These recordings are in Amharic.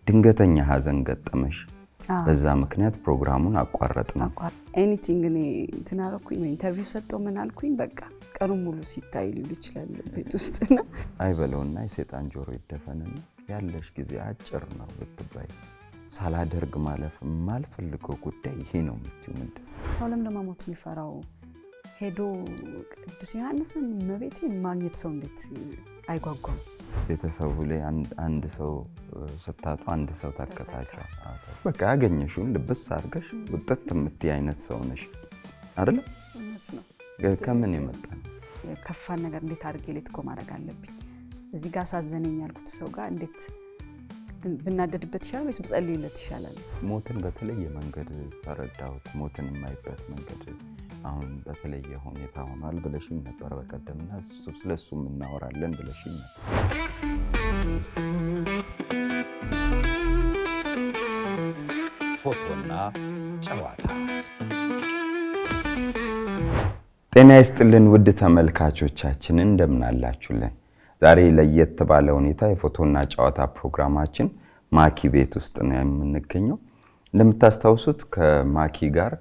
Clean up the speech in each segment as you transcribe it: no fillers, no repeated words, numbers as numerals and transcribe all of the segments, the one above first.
ድንገተኛ ሀዘን ገጠመሽ። በዛ ምክንያት ፕሮግራሙን አቋረጥነው። Anything እኔ እንትን አደረኩኝ ወይ interview ሰጠው ምን አልኩኝ፣ በቃ ቀኑን ሙሉ ሲታይ ሊውል ይችላል ቤት ውስጥ እና አይበለውና የሰይጣን ጆሮ ይደፈንና ያለሽ ጊዜ አጭር ነው ብትባይ ሳላደርግ ማለፍ የማልፈልገው ጉዳይ ይሄ ነው የምትይው ምንድን ነው? ሰው ለምን መሞት የሚፈራው? ሄዶ ቅዱስ ዮሐንስን እመቤቴን ማግኘት ሰው እንዴት አይጓጓም? ቤተሰቡ ላይ አንድ ሰው ስታጡ አንድ ሰው ታከታቸው። በቃ ያገኘሽውን ልብስ አድርገሽ ውጥት የምትይ አይነት ሰው ነሽ አይደለ? እውነት ነው። ከምን የመጣ ነው? የከፋን ነገር እንዴት አድርጌ let go ማድረግ አለብኝ? እዚህ ጋር አሳዘነኝ ያልኩት ሰው ጋር እንዴት ብናደድበት ይሻላል ወይስ ብጸልይለት ይሻላል? ሞትን በተለየ መንገድ ተረዳሁት። ሞትን የማይበት መንገድ አሁን በተለየ ሁኔታ ሆኗል ብለሽኝ ነበር በቀደምና ስለ እሱም እናወራለን ብለሽኝ ነበር። ፎቶና ጨዋታ። ጤና ይስጥልን ውድ ተመልካቾቻችን፣ እንደምን አላችሁልን? ዛሬ ለየት ባለ ሁኔታ የፎቶና ጨዋታ ፕሮግራማችን ማኪ ቤት ውስጥ ነው የምንገኘው። እንደምታስታውሱት ከማኪ ጋር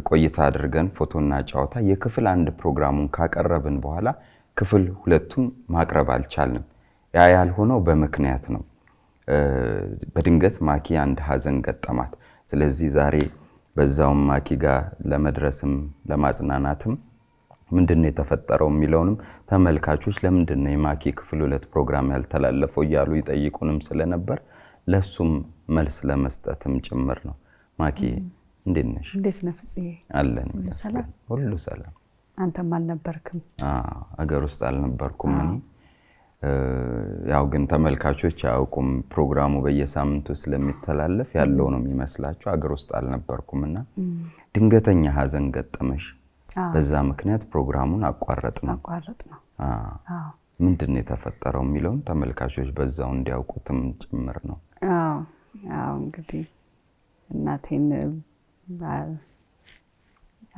ቆይታ አድርገን ፎቶና ጨዋታ የክፍል አንድ ፕሮግራሙን ካቀረብን በኋላ ክፍል ሁለቱን ማቅረብ አልቻልንም። ያ ያልሆነው በምክንያት ነው። በድንገት ማኪ አንድ ሀዘን ገጠማት። ስለዚህ ዛሬ በዛውም ማኪ ጋር ለመድረስም ለማጽናናትም ምንድን ነው የተፈጠረው የሚለውንም ተመልካቾች ለምንድን ነው የማኪ ክፍል ሁለት ፕሮግራም ያልተላለፈው እያሉ ይጠይቁንም ስለነበር ለሱም መልስ ለመስጠትም ጭምር ነው። ማኪ እንዴት ነሽ? እንዴት ነህ ፍጽዬ? አለን ሁሉ ሰላም? ሁሉ ሰላም። አንተም አልነበርክም? አገር ውስጥ አልነበርኩም እኔ። ያው ግን ተመልካቾች አያውቁም፣ ፕሮግራሙ በየሳምንቱ ስለሚተላለፍ ያለው ነው የሚመስላቸው። አገር ውስጥ አልነበርኩም እና ድንገተኛ ሀዘን ገጠመሽ። በዛ ምክንያት ፕሮግራሙን አቋረጥነው። አቋረጥነው። ምንድን ነው የተፈጠረው የሚለውን ተመልካቾች በዛው እንዲያውቁትም ጭምር ነው። አዎ እንግዲህ እናቴን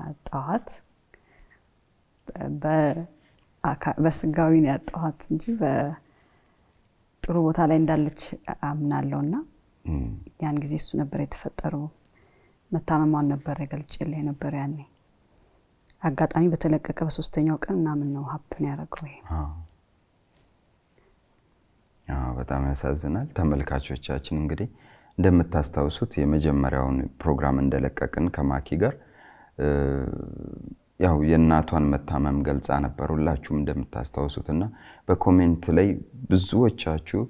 አጣኋት። በስጋዊ ነው ያጣኋት እንጂ በጥሩ ቦታ ላይ እንዳለች አምናለሁና ያን ጊዜ እሱ ነበር የተፈጠረው። መታመሟን ነበር ገልጬልህ የነበረ ያኔ። አጋጣሚ በተለቀቀ በሶስተኛው ቀን ምናምን ነው happen ያደረገው ይሄ። አዎ፣ በጣም ያሳዝናል። ተመልካቾቻችን እንግዲህ እንደምታስታውሱት የመጀመሪያውን ፕሮግራም እንደለቀቅን ከማኪ ጋር ያው የእናቷን መታመም ገልጻ ነበር፣ ሁላችሁም እንደምታስታውሱትና በ comment ላይ ብዙዎቻችሁ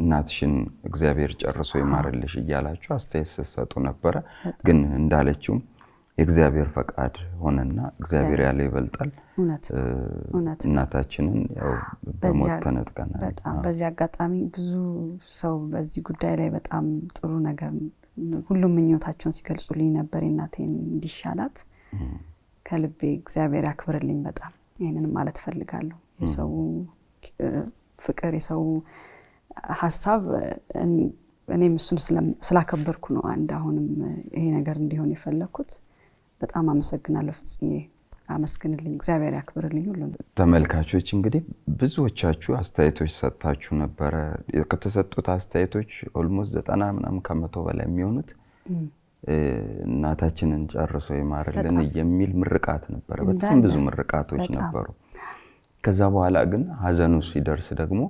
እናትሽን እግዚአብሔር ጨርሶ ይማርልሽ እያላችሁ አስተያየት ስትሰጡ ነበረ። ግን እንዳለችውም የእግዚአብሔር ፈቃድ ሆነና እግዚአብሔር ያለው ይበልጣል። እናታችንን ያው በሞት ተነጥቀናል። በጣም በዚህ አጋጣሚ ብዙ ሰው በዚህ ጉዳይ ላይ በጣም ጥሩ ነገር ሁሉም ምኞታቸውን ሲገልጹልኝ ነበር፣ የእናቴን እንዲሻላት ከልቤ እግዚአብሔር ያክብርልኝ። በጣም ይሄንን ማለት እፈልጋለሁ። የሰው ፍቅር፣ የሰው ሀሳብ እኔም እሱን ስላከበርኩ ነው አንድ አሁንም ይሄ ነገር እንዲሆን የፈለኩት። በጣም አመሰግናለሁ ፍጽዬ፣ አመስግንልኝ፣ እግዚአብሔር ያክብርልኝ ሁሉ። ተመልካቾች እንግዲህ ብዙዎቻችሁ አስተያየቶች ሰጥታችሁ ነበረ። ከተሰጡት አስተያየቶች almost 90 ምናምን ከመቶ በላይ የሚሆኑት እናታችንን ጨርሶ ይማርልን የሚል ምርቃት ነበረ። በጣም ብዙ ምርቃቶች ነበሩ። ከዛ በኋላ ግን ሀዘኑ ሲደርስ ደግሞ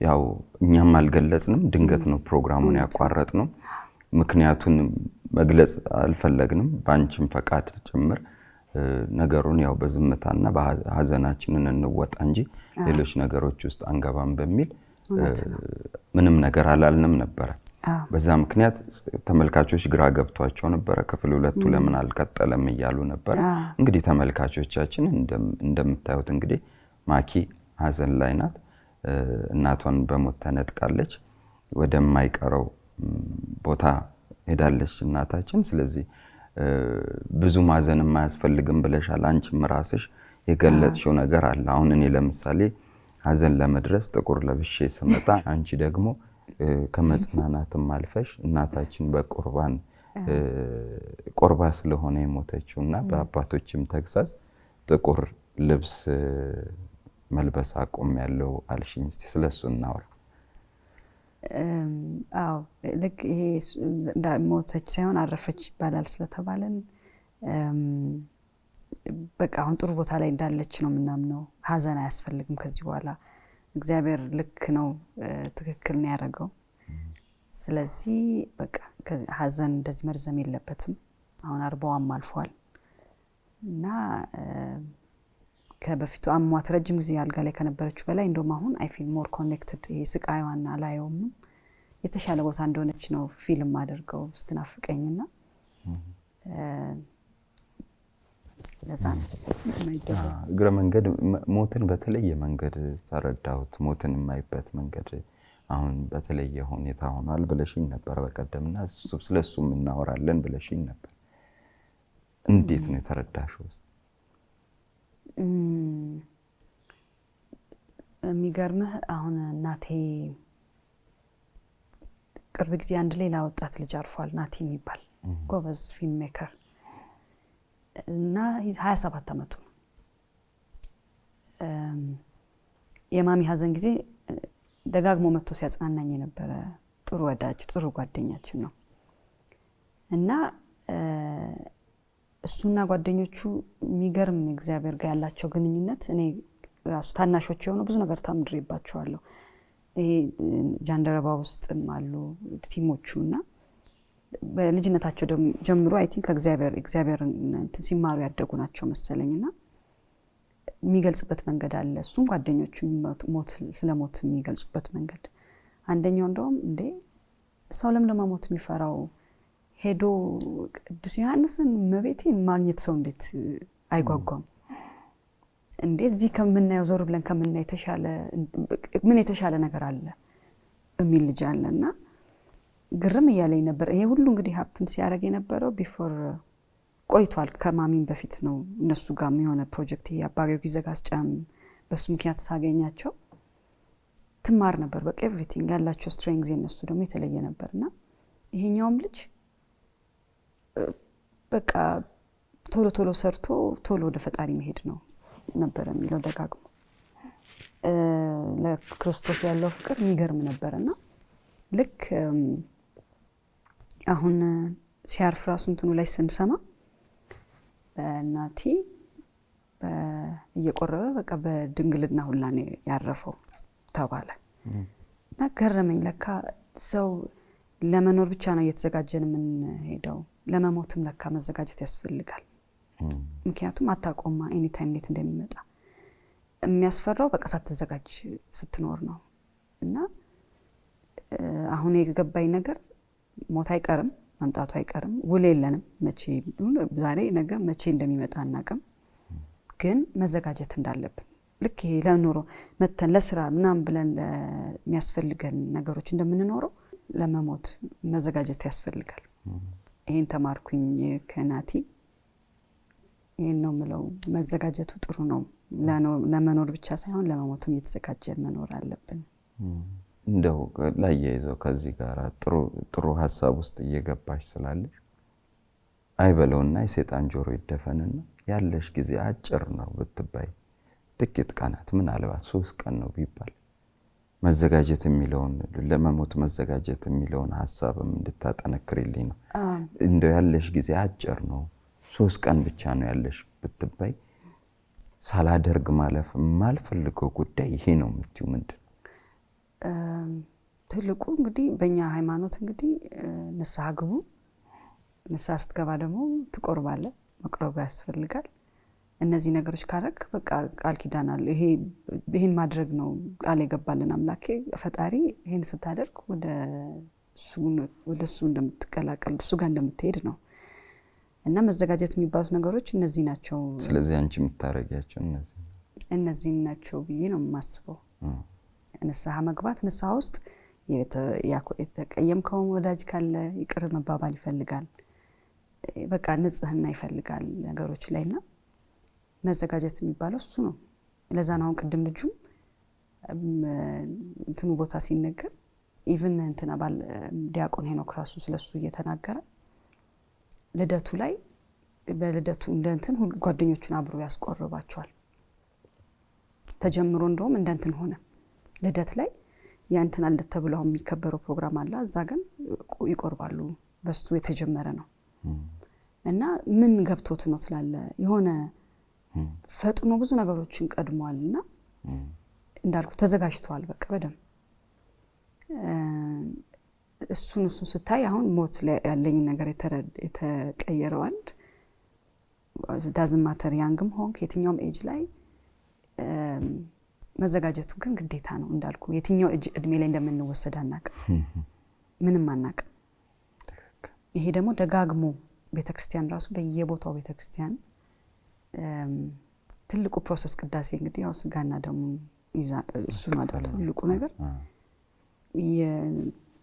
ያው እኛም አልገለጽንም። ድንገት ነው ፕሮግራሙን ያቋረጥነው። ምክንያቱን መግለጽ አልፈለግንም። በአንቺም ፈቃድ ጭምር ነገሩን ያው በዝምታና በሀዘናችንን እንወጣ እንጂ ሌሎች ነገሮች ውስጥ አንገባም በሚል ምንም ነገር አላልንም ነበረ። በዛ ምክንያት ተመልካቾች ግራ ገብቷቸው ነበረ። ክፍል ሁለቱ ለምን አልቀጠለም እያሉ ነበረ። እንግዲህ ተመልካቾቻችን እንደምታዩት እንግዲህ ማኪ ሀዘን ላይ ናት። እናቷን በሞት ተነጥቃለች። ወደማይቀረው ቦታ ሄዳለች እናታችን። ስለዚህ ብዙ ማዘን የማያስፈልግም ብለሻል። አንቺም ራስሽ የገለጽሽው ነገር አለ። አሁን እኔ ለምሳሌ ሀዘን ለመድረስ ጥቁር ለብሼ ስመጣ አንቺ ደግሞ ከመጽናናትም አልፈሽ እናታችን በቁርባን ቆርባ ስለሆነ የሞተችው እና በአባቶችም ተግሳጽ ጥቁር ልብስ መልበስ አቁሜያለሁ አልሽኝ። እስቲ ስለሱ እናውራ። አዎ፣ ልክ ይሄ ሞተች ሳይሆን አረፈች ይባላል ስለተባለን በቃ አሁን ጥሩ ቦታ ላይ እንዳለች ነው የምናምነው። ሀዘን አያስፈልግም ከዚህ በኋላ፣ እግዚአብሔር ልክ ነው፣ ትክክል ነው ያደረገው። ስለዚህ በቃ ሀዘን እንደዚህ መርዘም የለበትም። አሁን 40ዋም አልፏል እና ከበፊቱ አሟት ረጅም ጊዜ አልጋ ላይ ከነበረችው በላይ እንደውም አሁን I feel more connected። ይሄ ስቃይዋን አላየውም፣ የተሻለ ቦታ እንደሆነች ነው feel የማደርገው ስትናፍቀኝና ለዛ ነው የማይደረግ። እግረ መንገድ ሞትን በተለየ መንገድ ተረዳሁት። ሞትን የማይበት መንገድ አሁን በተለየ ሁኔታ ሆኗል ብለሽኝ ነበር በቀደምና ስለ እሱም እናወራለን ብለሽኝ ነበር። እንዴት ነው የተረዳሽው? የሚገርምህ አሁን እናቴ ቅርብ ጊዜ አንድ ሌላ ወጣት ልጅ አርፏል። ናቲ የሚባል ጎበዝ film maker እና 27 ዓመቱ ነው። የማሚ ሀዘን ጊዜ ደጋግሞ መጥቶ ሲያጽናናኝ የነበረ ጥሩ ወዳጅ፣ ጥሩ ጓደኛችን ነው እና እሱና ጓደኞቹ የሚገርም እግዚአብሔር ጋር ያላቸው ግንኙነት፣ እኔ ራሱ ታናሾች የሆኑ ብዙ ነገር ተምሬባቸዋለሁ። ይሄ ጃንደረባ ውስጥም አሉ team ኦቹ እና በልጅነታቸው ጀምሮ I think ከእግዚአብሔር እግዚአብሔርን እንትን ሲማሩ ያደጉ ናቸው መሰለኝ እና የሚገልጽበት መንገድ አለ። እሱም ጓደኞቹ ሞት ስለ ሞት የሚገልጹበት መንገድ፣ አንደኛው እንደውም እንዴ ሰው ለምን ሞት የሚፈራው? ሄዶ ቅዱስ ዮሐንስን እመቤቴን ማግኘት ሰው እንዴት አይጓጓም? እንዴ እዚህ ከምናየው፣ ዞር ብለን ከምናየው የተሻለ ምን የተሻለ ነገር አለ የሚል ልጅ አለ እና ግርም እያለኝ ነበር። ይሄ ሁሉ እንግዲህ happen ሲያደርግ የነበረው before ቆይቷል። ከማሚን በፊት ነው። እነሱ ጋርም የሆነ ፕሮጀክት አባ ጊዮርጊስ ዘጋስጫም በሱ ምክንያት ሳገኛቸው ትማር ነበር። በቃ everything ያላቸው strength የነሱ ደግሞ የተለየ ነበር እና ይሄኛውም ልጅ በቃ ቶሎ ቶሎ ሰርቶ ቶሎ ወደ ፈጣሪ መሄድ ነው ነበር የሚለው ደጋግሞ። ለክርስቶስ ያለው ፍቅር የሚገርም ነበር እና ልክ አሁን ሲያርፍ ራሱ እንትኑ ላይ ስንሰማ በእናቲ እየቆረበ በቃ በድንግልና ሁላ ነው ያረፈው ተባለ እና ገረመኝ። ለካ ሰው ለመኖር ብቻ ነው እየተዘጋጀን የምንሄደው፣ ለመሞትም ለካ መዘጋጀት ያስፈልጋል። ምክንያቱም አታውቀውማ anytime እንዴት እንደሚመጣ። የሚያስፈራው በቃ ሳትዘጋጅ ስትኖር ነው። እና አሁን የገባኝ ነገር ሞት አይቀርም፣ መምጣቱ አይቀርም። ውል የለንም፣ መቼ ዛሬ ነገ መቼ እንደሚመጣ አናውቅም። ግን መዘጋጀት እንዳለብን፣ ልክ ይሄ ለኑሮ መተን ለስራ ምናምን ብለን ለሚያስፈልገን ነገሮች እንደምንኖረው ለመሞት መዘጋጀት ያስፈልጋል። ይሄን ተማርኩኝ ከናቲ። ይሄን ነው የምለው፣ መዘጋጀቱ ጥሩ ነው። ለመኖር ብቻ ሳይሆን ለመሞትም እየተዘጋጀን መኖር አለብን። እንደው ላያይዘው ከዚህ ጋር፣ ጥሩ ጥሩ ሀሳብ ውስጥ እየገባሽ ስላለሽ፣ አይበለውና የሰይጣን ጆሮ ይደፈንና ያለሽ ጊዜ አጭር ነው ብትባይ፣ ጥቂት ቀናት ምናልባት 3 ቀን ነው ቢባል፣ መዘጋጀት የሚለውን፣ ለመሞት መዘጋጀት የሚለውን ሀሳብም እንድታጠነክሪልኝ ነው። እንደው ያለሽ ጊዜ አጭር ነው፣ 3 ቀን ብቻ ነው ያለሽ ብትባይ፣ ሳላደርግ ማለፍ የማልፈልገው ጉዳይ ይሄ ነው የምትይው ምንድን ነው? ትልቁ እንግዲህ በእኛ ሃይማኖት እንግዲህ ንስሐ ግቡ። ንስሐ ስትገባ ደግሞ ትቆርባለህ፣ መቁረቡ ያስፈልጋል። እነዚህ ነገሮች ካረግ በቃ ቃል ኪዳን አለ። ይሄ ይሄን ማድረግ ነው ቃል የገባልን አምላኬ ፈጣሪ። ይሄን ስታደርግ ወደ እሱ እንደምትቀላቀል፣ እሱ ጋር እንደምትሄድ ነው እና መዘጋጀት የሚባሉት ነገሮች እነዚህ ናቸው። ስለዚህ አንቺ የምታደርጊያቸው እነዚህ እነዚህ ናቸው ብዬ ነው የማስበው። ንስሐ መግባት፣ ንስሐ ውስጥ የተቀየምከውን ወዳጅ ካለ ይቅር መባባል ይፈልጋል። በቃ ንጽህና ይፈልጋል ነገሮች ላይ እና መዘጋጀት የሚባለው እሱ ነው። ለዛ ነው አሁን ቅድም ልጁም እንትኑ ቦታ ሲነገር even እንትና ባል ዲያቆን ሄኖክ ራሱ ስለሱ እየተናገረ ልደቱ ላይ፣ በልደቱ እንደ እንትን ጓደኞቹን አብሮ ያስቆርባቸዋል። ተጀምሮ እንደውም እንደ እንትን ሆነ፣ ልደት ላይ የእንትና ልደት ተብሎ አሁን የሚከበረው ፕሮግራም አለ። እዛ ግን ይቆርባሉ። በሱ የተጀመረ ነው እና ምን ገብቶት ነው ትላለ። የሆነ ፈጥኖ ብዙ ነገሮችን ቀድሟል እና እንዳልኩ ተዘጋጅተዋል። በቃ በደንብ እሱን ስታይ አሁን ሞት ላይ ያለኝ ነገር የተቀየረው አንድ doesn't matter young ም ሆንክ የትኛውም age ላይ መዘጋጀቱ ግን ግዴታ ነው። እንዳልኩ የትኛው እድሜ ላይ እንደምንወሰድ አናቅም፣ ምንም አናቅም። ይሄ ደግሞ ደጋግሞ ቤተክርስቲያን ራሱ በየቦታው ቤተክርስቲያን ትልቁ process ቅዳሴ እንግዲህ ያው ስጋና ደሙ ይዛ እሱ ነው አይደል ትልቁ ነገር።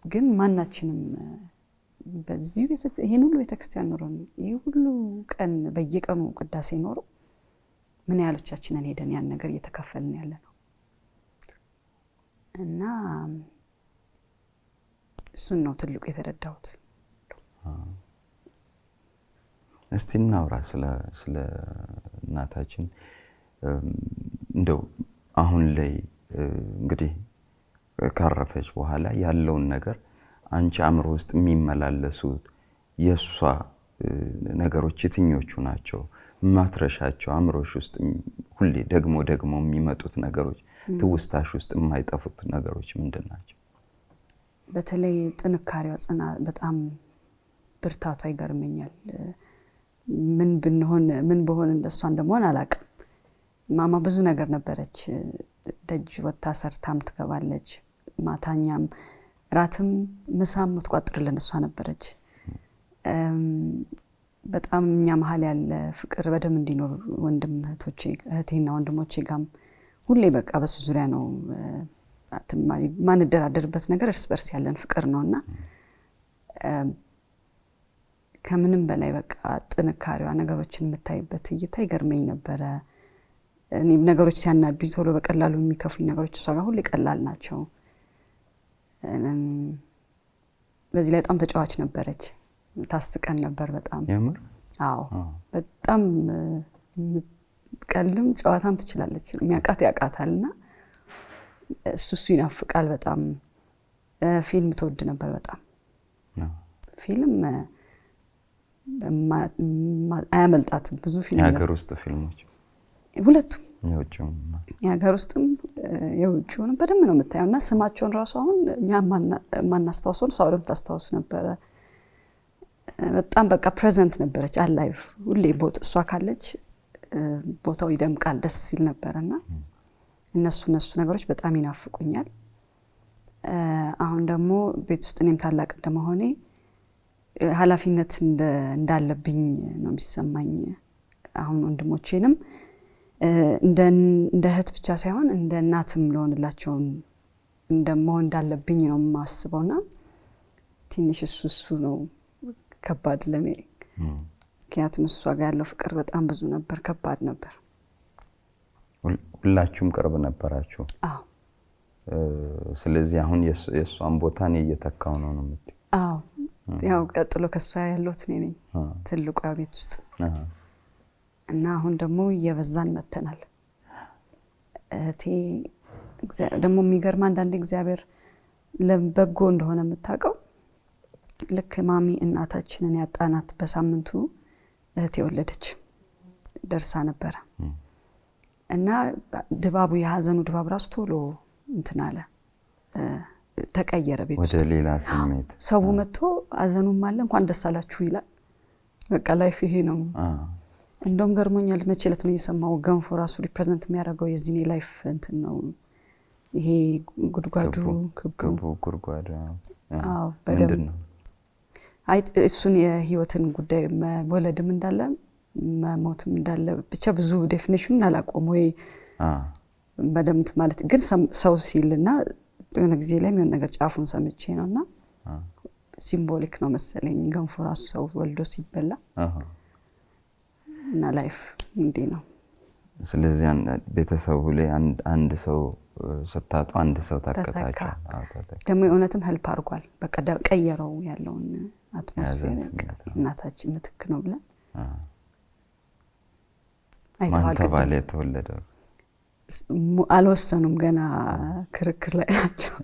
ግን ማናችንም በዚህ ይሄን ሁሉ ቤተክርስቲያን ኖረን ይሄ ሁሉ ቀን በየቀኑ ቅዳሴ ኖሮ ምን ያህሎቻችንን ሄደን ያን ነገር እየተካፈልን ያለ ነው? እና እሱን ነው ትልቁ የተረዳሁት። እስቲ እናውራ ስለ እናታችን። እንደው አሁን ላይ እንግዲህ ካረፈች በኋላ ያለውን ነገር አንቺ አእምሮ ውስጥ የሚመላለሱት የእሷ ነገሮች የትኞቹ ናቸው? ማትረሻቸው አእምሮሽ ውስጥ ሁሌ ደግሞ ደግሞ የሚመጡት ነገሮች፣ ትውስታሽ ውስጥ የማይጠፉት ነገሮች ምንድን ናቸው? በተለይ ጥንካሬዋ፣ ጽና፣ በጣም ብርታቷ ይገርመኛል። ምን ብንሆን ምን በሆን እንደሷ እንደመሆን አላውቅም። ማማ ብዙ ነገር ነበረች። ደጅ ወጥታ ሰርታም ትገባለች። ማታኛም ራትም ምሳም የምትቋጥርልን እሷ ነበረች። በጣም እኛ መሀል ያለ ፍቅር በደንብ እንዲኖር ወንድም እህቴና ወንድሞቼ ጋም ሁሌ በቃ በሱ ዙሪያ ነው ማንደራደርበት ነገር እርስ በርስ ያለን ፍቅር ነው እና ከምንም በላይ በቃ ጥንካሬዋ፣ ነገሮችን የምታይበት እይታ ይገርመኝ ነበረ። እኔ ነገሮች ሲያናዱኝ ቶሎ በቀላሉ የሚከፉኝ ነገሮች እሷ ጋር ሁሌ ቀላል ናቸው። በዚህ ላይ በጣም ተጫዋች ነበረች። ታስቀን ነበር በጣም። የምር? አዎ፣ በጣም ቀልድም ጨዋታም ትችላለች። የሚያውቃት ያውቃታል እና እሱ ይናፍቃል በጣም። ፊልም ትወድ ነበር በጣም። ፊልም አያመልጣትም። ብዙ ፊልም የሀገር ውስጥ ፊልሞች? ሁለቱም። የውጭውም? የሀገር ውስጥም የውጭውንም በደንብ ነው የምታየው እና ስማቸውን ራሱ አሁን እኛ የማናስታውሰውን እሷ በደንብ ታስታውስ ነበረ። በጣም በቃ present ነበረች፣ alive ሁሌ እሷ ካለች ቦታው ይደምቃል፣ ደስ ሲል ነበረ እና እነሱ ነገሮች በጣም ይናፍቁኛል። አሁን ደግሞ ቤት ውስጥ እኔም ታላቅ እንደመሆኔ ኃላፊነት እንዳለብኝ ነው የሚሰማኝ። አሁን ወንድሞቼንም እንደ እህት ብቻ ሳይሆን እንደ እናትም ልሆንላቸው እንደመሆን እንዳለብኝ ነው የማስበውና ትንሽ እሱ ነው ከባድ ለኔ። ምክንያቱም እሷ ጋር ያለው ፍቅር በጣም ብዙ ነበር፣ ከባድ ነበር። ሁላችሁም ቅርብ ነበራችሁ? አዎ። ስለዚህ አሁን የእሷን ቦታ እኔ እየተካው ነው ነው የምትይው? አዎ፣ ያው ቀጥሎ ከእሷ ያለሁት እኔ ነኝ ትልቁ ቤት ውስጥ እና አሁን ደግሞ እየበዛን መተናል። እህቴ ደግሞ የሚገርም አንዳንዴ እግዚአብሔር ለበጎ እንደሆነ የምታውቀው ልክ ማሚ እናታችንን ያጣናት በሳምንቱ እህቴ ወለደች፣ ደርሳ ነበረ እና ድባቡ የሀዘኑ ድባብ ራሱ ቶሎ እንትን አለ፣ ተቀየረ። ቤት ወደ ሌላ ስሜት ሰው መጥቶ ሀዘኑም አለ እንኳን ደስ አላችሁ ይላል። በቃ life ይሄ ነው። እንደውም ገርሞኛል። መቼ ዕለት ነው የሰማው ገንፎ ራሱ represent የሚያደርገው የዚህኔ life እንትን ነው ይሄ ጉድጓዱ ክቡ ጉድጓዱ። አዎ በደንብ አይ እሱን የህይወትን ጉዳይ መወለድም እንዳለ መሞትም እንዳለ ብቻ ብዙ definition ኑን አላቆም ወይ በደምብ ማለት ግን ሰው ሲልና የሆነ ጊዜ ላይ የሆነ ነገር ጫፉን ሰምቼ ነውና symbolic ነው መሰለኝ ገንፎ ራሱ ሰው ወልዶ ሲበላ እና life እንዲህ ነው። ስለዚህ ቤተሰቡ ላይ አንድ ሰው ስታጡ አንድ ሰው ታከታቸው ደግሞ የእውነትም help አድርጓል። በቃ ቀየረው ያለውን atmosphere፣ እናታችን ምትክ ነው ብለን አይተዋል። ማን ተባለ የተወለደው? አልወሰኑም። ገና ክርክር ላይ ናቸው።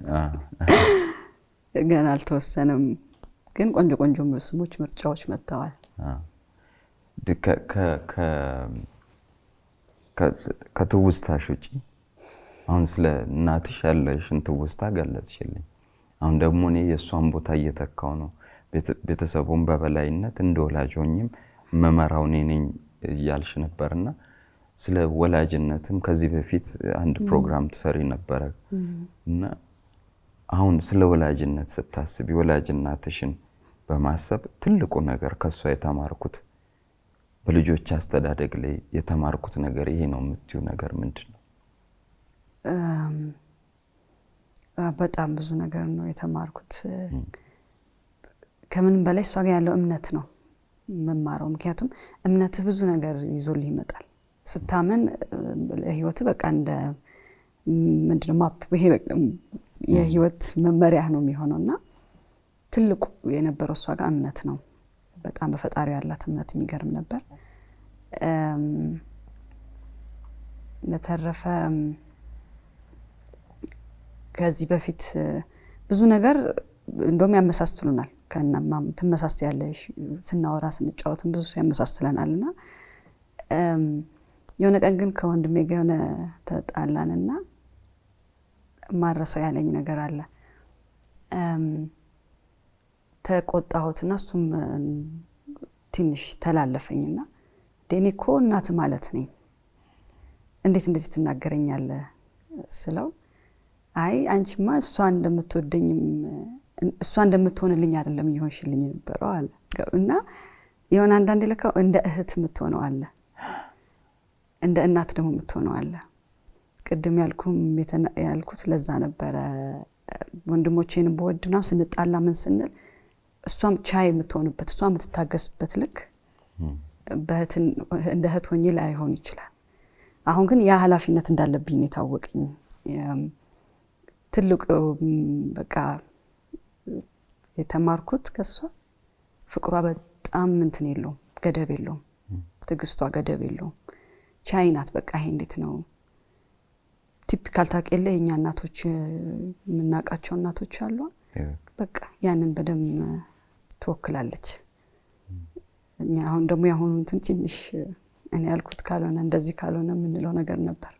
ገና አልተወሰነም። ግን ቆንጆ ቆንጆ ስሞች ምርጫዎች መጥተዋል። ከትውስታሽ ውጪ አሁን ስለ እናትሽ ያለሽን ትውስታ ገለጽሽልኝ። አሁን ደግሞ እኔ የእሷን ቦታ እየተካው ነው፣ ቤተሰቡን በበላይነት እንደ ወላጅ ሆኜም መመራው እኔ ነኝ እያልሽ ነበርና ስለ ወላጅነትም ከዚህ በፊት አንድ ፕሮግራም ትሰሪ ነበረ እና አሁን ስለ ወላጅነት ስታስቢ ወላጅ እናትሽን በማሰብ ትልቁ ነገር ከእሷ የተማርኩት በልጆች አስተዳደግ ላይ የተማርኩት ነገር ይሄ ነው የምትዩ ነገር ምንድን ነው? በጣም ብዙ ነገር ነው የተማርኩት። ከምንም በላይ እሷ ጋር ያለው እምነት ነው የምማረው። ምክንያቱም እምነትህ ብዙ ነገር ይዞልህ ይመጣል። ስታመን ህይወት በቃ እንደ ምንድነው map፣ ይሄ የህይወት መመሪያ ነው የሚሆነው እና ትልቁ የነበረው እሷ ጋር እምነት ነው። በጣም በፈጣሪው ያላት እምነት የሚገርም ነበር። በተረፈ ከዚህ በፊት ብዙ ነገር እንደውም ያመሳስሉናል። ከእናማም ትመሳሰያለሽ፣ ስናወራ ስንጫወትም ብዙ ሰው ያመሳስለናል። እና የሆነ ቀን ግን ከወንድሜ ጋር የሆነ ተጣላንና ማረሰው ያለኝ ነገር አለ። ተቆጣሁትና እሱም ትንሽ ተላለፈኝና እኔ እኮ እናት ማለት ነኝ፣ እንዴት እንደዚህ ትናገረኛለህ ስለው፣ አይ አንቺማ እሷ እንደምትወደኝም እሷ እንደምትሆንልኝ አይደለም እየሆንሽልኝ የነበረው አለ። እና የሆነ አንዳንዴ ለካ እንደ እህት የምትሆነው አለ፣ እንደ እናት ደግሞ የምትሆነው አለ። ቅድም ያልኩት ለዛ ነበረ። ወንድሞቼን በወድ ምናምን ስንጣላ ምን ስንል እሷም ቻይ የምትሆንበት፣ እሷ የምትታገስበት ልክ እንደ እህት ሆኜ ላይሆን ይችላል። አሁን ግን ያ ኃላፊነት እንዳለብኝ ነው የታወቀኝ። ትልቁ በቃ የተማርኩት ከሷ ፍቅሯ በጣም እንትን የለውም፣ ገደብ የለውም። ትዕግስቷ ገደብ የለውም። ቻይ ናት። በቃ ይሄ እንዴት ነው typical ታውቅ የለ የእኛ እናቶች የምናውቃቸው እናቶች አሉ። በቃ ያንን በደንብ ትወክላለች። እኛ አሁን ደግሞ የአሁኑ እንትን ትንሽ እኔ ያልኩት ካልሆነ እንደዚህ ካልሆነ የምንለው ነገር ነበር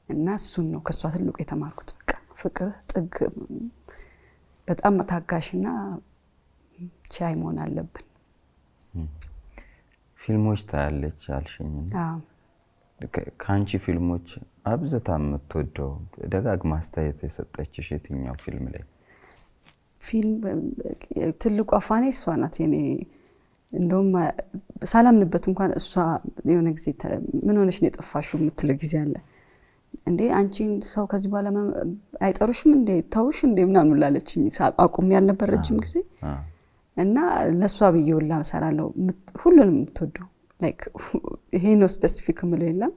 እና እሱን ነው ከእሷ ትልቁ የተማርኩት። በቃ ፍቅር ጥግ፣ በጣም ታጋሽና ቻይ መሆን አለብን። ፊልሞች ታያለች አልሽኝ። ከአንቺ ፊልሞች አብዝታ የምትወደው፣ ደጋግማ አስተያየት የሰጠችሽ የትኛው ፊልም ላይ? ፊልም ትልቋ fan ኤ እሷ ናት። የኔ እንደውም ሳላምንበት እንኳን እሷ የሆነ ጊዜ ምን ሆነሽ ነው የጠፋሽው የምትለው ጊዜ አለ። እንዴ አንቺን ሰው ከዚህ በኋላ አይጠሩሽም እንዴ፣ ተውሽ እንዴ ምናምን ላለችኝ አቁም ያልነበር ረጅም ጊዜ እና ለእሷ ብዬ ሁላ እሰራለሁ። ሁሉንም የምትወደው like ይሄ ነው specific የምለው የለም።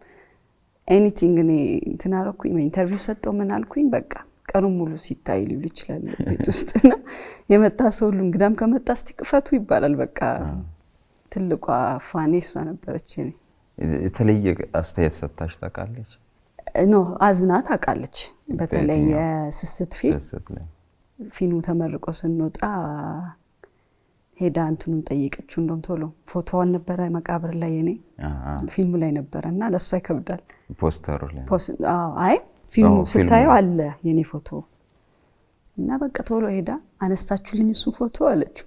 Anything እኔ እንትን አደረኩኝ ወይ interview ሰጠው ምን አልኩኝ በቃ ቀኑን ሙሉ ሲታይ ሊውል ይችላል ቤት ውስጥ እና የመጣ ሰው ሁሉ እንግዳም ከመጣ እስቲ ክፈቱ ይባላል። በቃ ትልቋ fan ኤ እሷ ነበረች። እኔ የተለየ አስተያየት ሰጥታሽ ታውቃለች? No፣ አዝና ታውቃለች። በተለይ የስስት ፊልም ስስት ላይ ፊልሙ ተመርቆ ስንወጣ ሄዳ እንትኑን ጠየቀችው። እንደውም ቶሎ ፎቶ አልነበረ መቃብር ላይ የኔ ፊልሙ ላይ ነበረ እና ለእሷ ይከብዳል። ፖስተሩ ላይ? አይ ፊልሙ ፊልሙ ስታየው አለ የኔ ፎቶ እና በቃ ቶሎ ሄዳ አነስታችሁልኝ እሱ ፎቶ አለችው።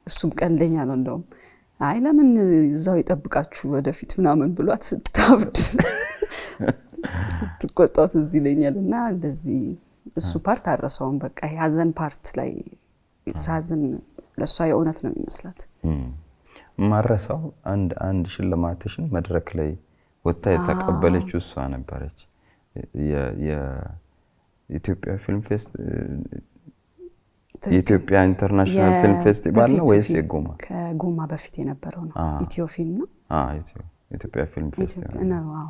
እሱም ቀልደኛ ነው እንደውም፣ አይ ለምን እዛው ይጠብቃችሁ ወደፊት ምናምን ብሏት ስታብድ ስትቆጣው ትዝ ይለኛል። እና እንደዚህ እሱ part አልረሳውም። በቃ የሀዘን part ላይ ሳዝን ለእሷ የእውነት ነው የሚመስላት። ማረሳው አንድ ሽልማትሽን መድረክ ላይ ወጥታ የተቀበለችው እሷ ነበረች። የኢትዮጵያ ፊልም ፌስት የኢትዮጵያ International Film Festival ነው ወይስ የጎማ? ከጎማ በፊት የነበረው ነው። ኢትዮ ፊልም ነው። ኢትዮጵያ ፊልም ፌስቲቫል ነው። አዎ።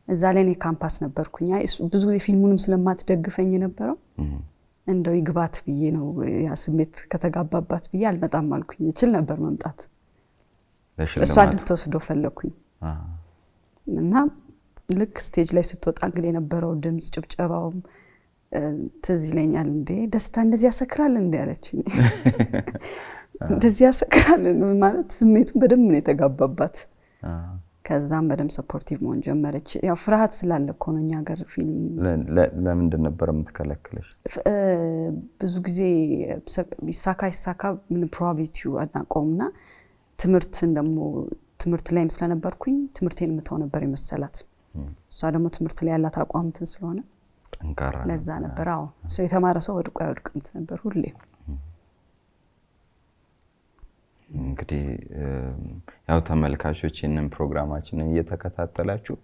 እዛ ላይ እኔ ካምፓስ ነበርኩኝ። አይ እሱ ብዙ ጊዜ ፊልሙንም ስለማትደግፈኝ የነበረው እንደው ይግባት ብዬ ነው፣ ያ ስሜት ከተጋባባት ብዬ አልመጣም አልኩኝ። እችል ነበር መምጣት። ለሽልማቱ። እሷ እንድትወስዶ ፈለኩኝ። እና ልክ stage ላይ ስትወጣ እንግዲህ የነበረው ድምፅ ጭብጨባውም ትዝ ይለኛል። እንዴ ደስታ እንደዚህ ያሰክራል እንዴ አለችኝ። እንደዚህ ያሰክራል ማለት ስሜቱን በደንብ ነው የተጋባባት። ከዛም በደንብ supportive መሆን ጀመረች። ያው ፍርሃት ስላለ እኮ ነው እኛ ሀገር ፊልም። ለምንድን ነበር የምትከለክለሽ? ብዙ ጊዜ ይሳካ ይሳካ ምን probability ው አናውቀውም እና ትምህርትን ደግሞ ትምህርት ላይም ስለነበርኩኝ ትምህርቴን የምተው ነበር የመሰላት። እሷ ደግሞ ትምህርት ላይ ያላት አቋም እንትን ስለሆነ ጠንካራ ለዛ ነበር። አዎ፣ ሰው የተማረ ሰው ወድቆ አይወድቅም ነበር ሁሌ። እንግዲህ ያው ተመልካቾች፣ ይህንን ፕሮግራማችንን እየተከታተላችሁ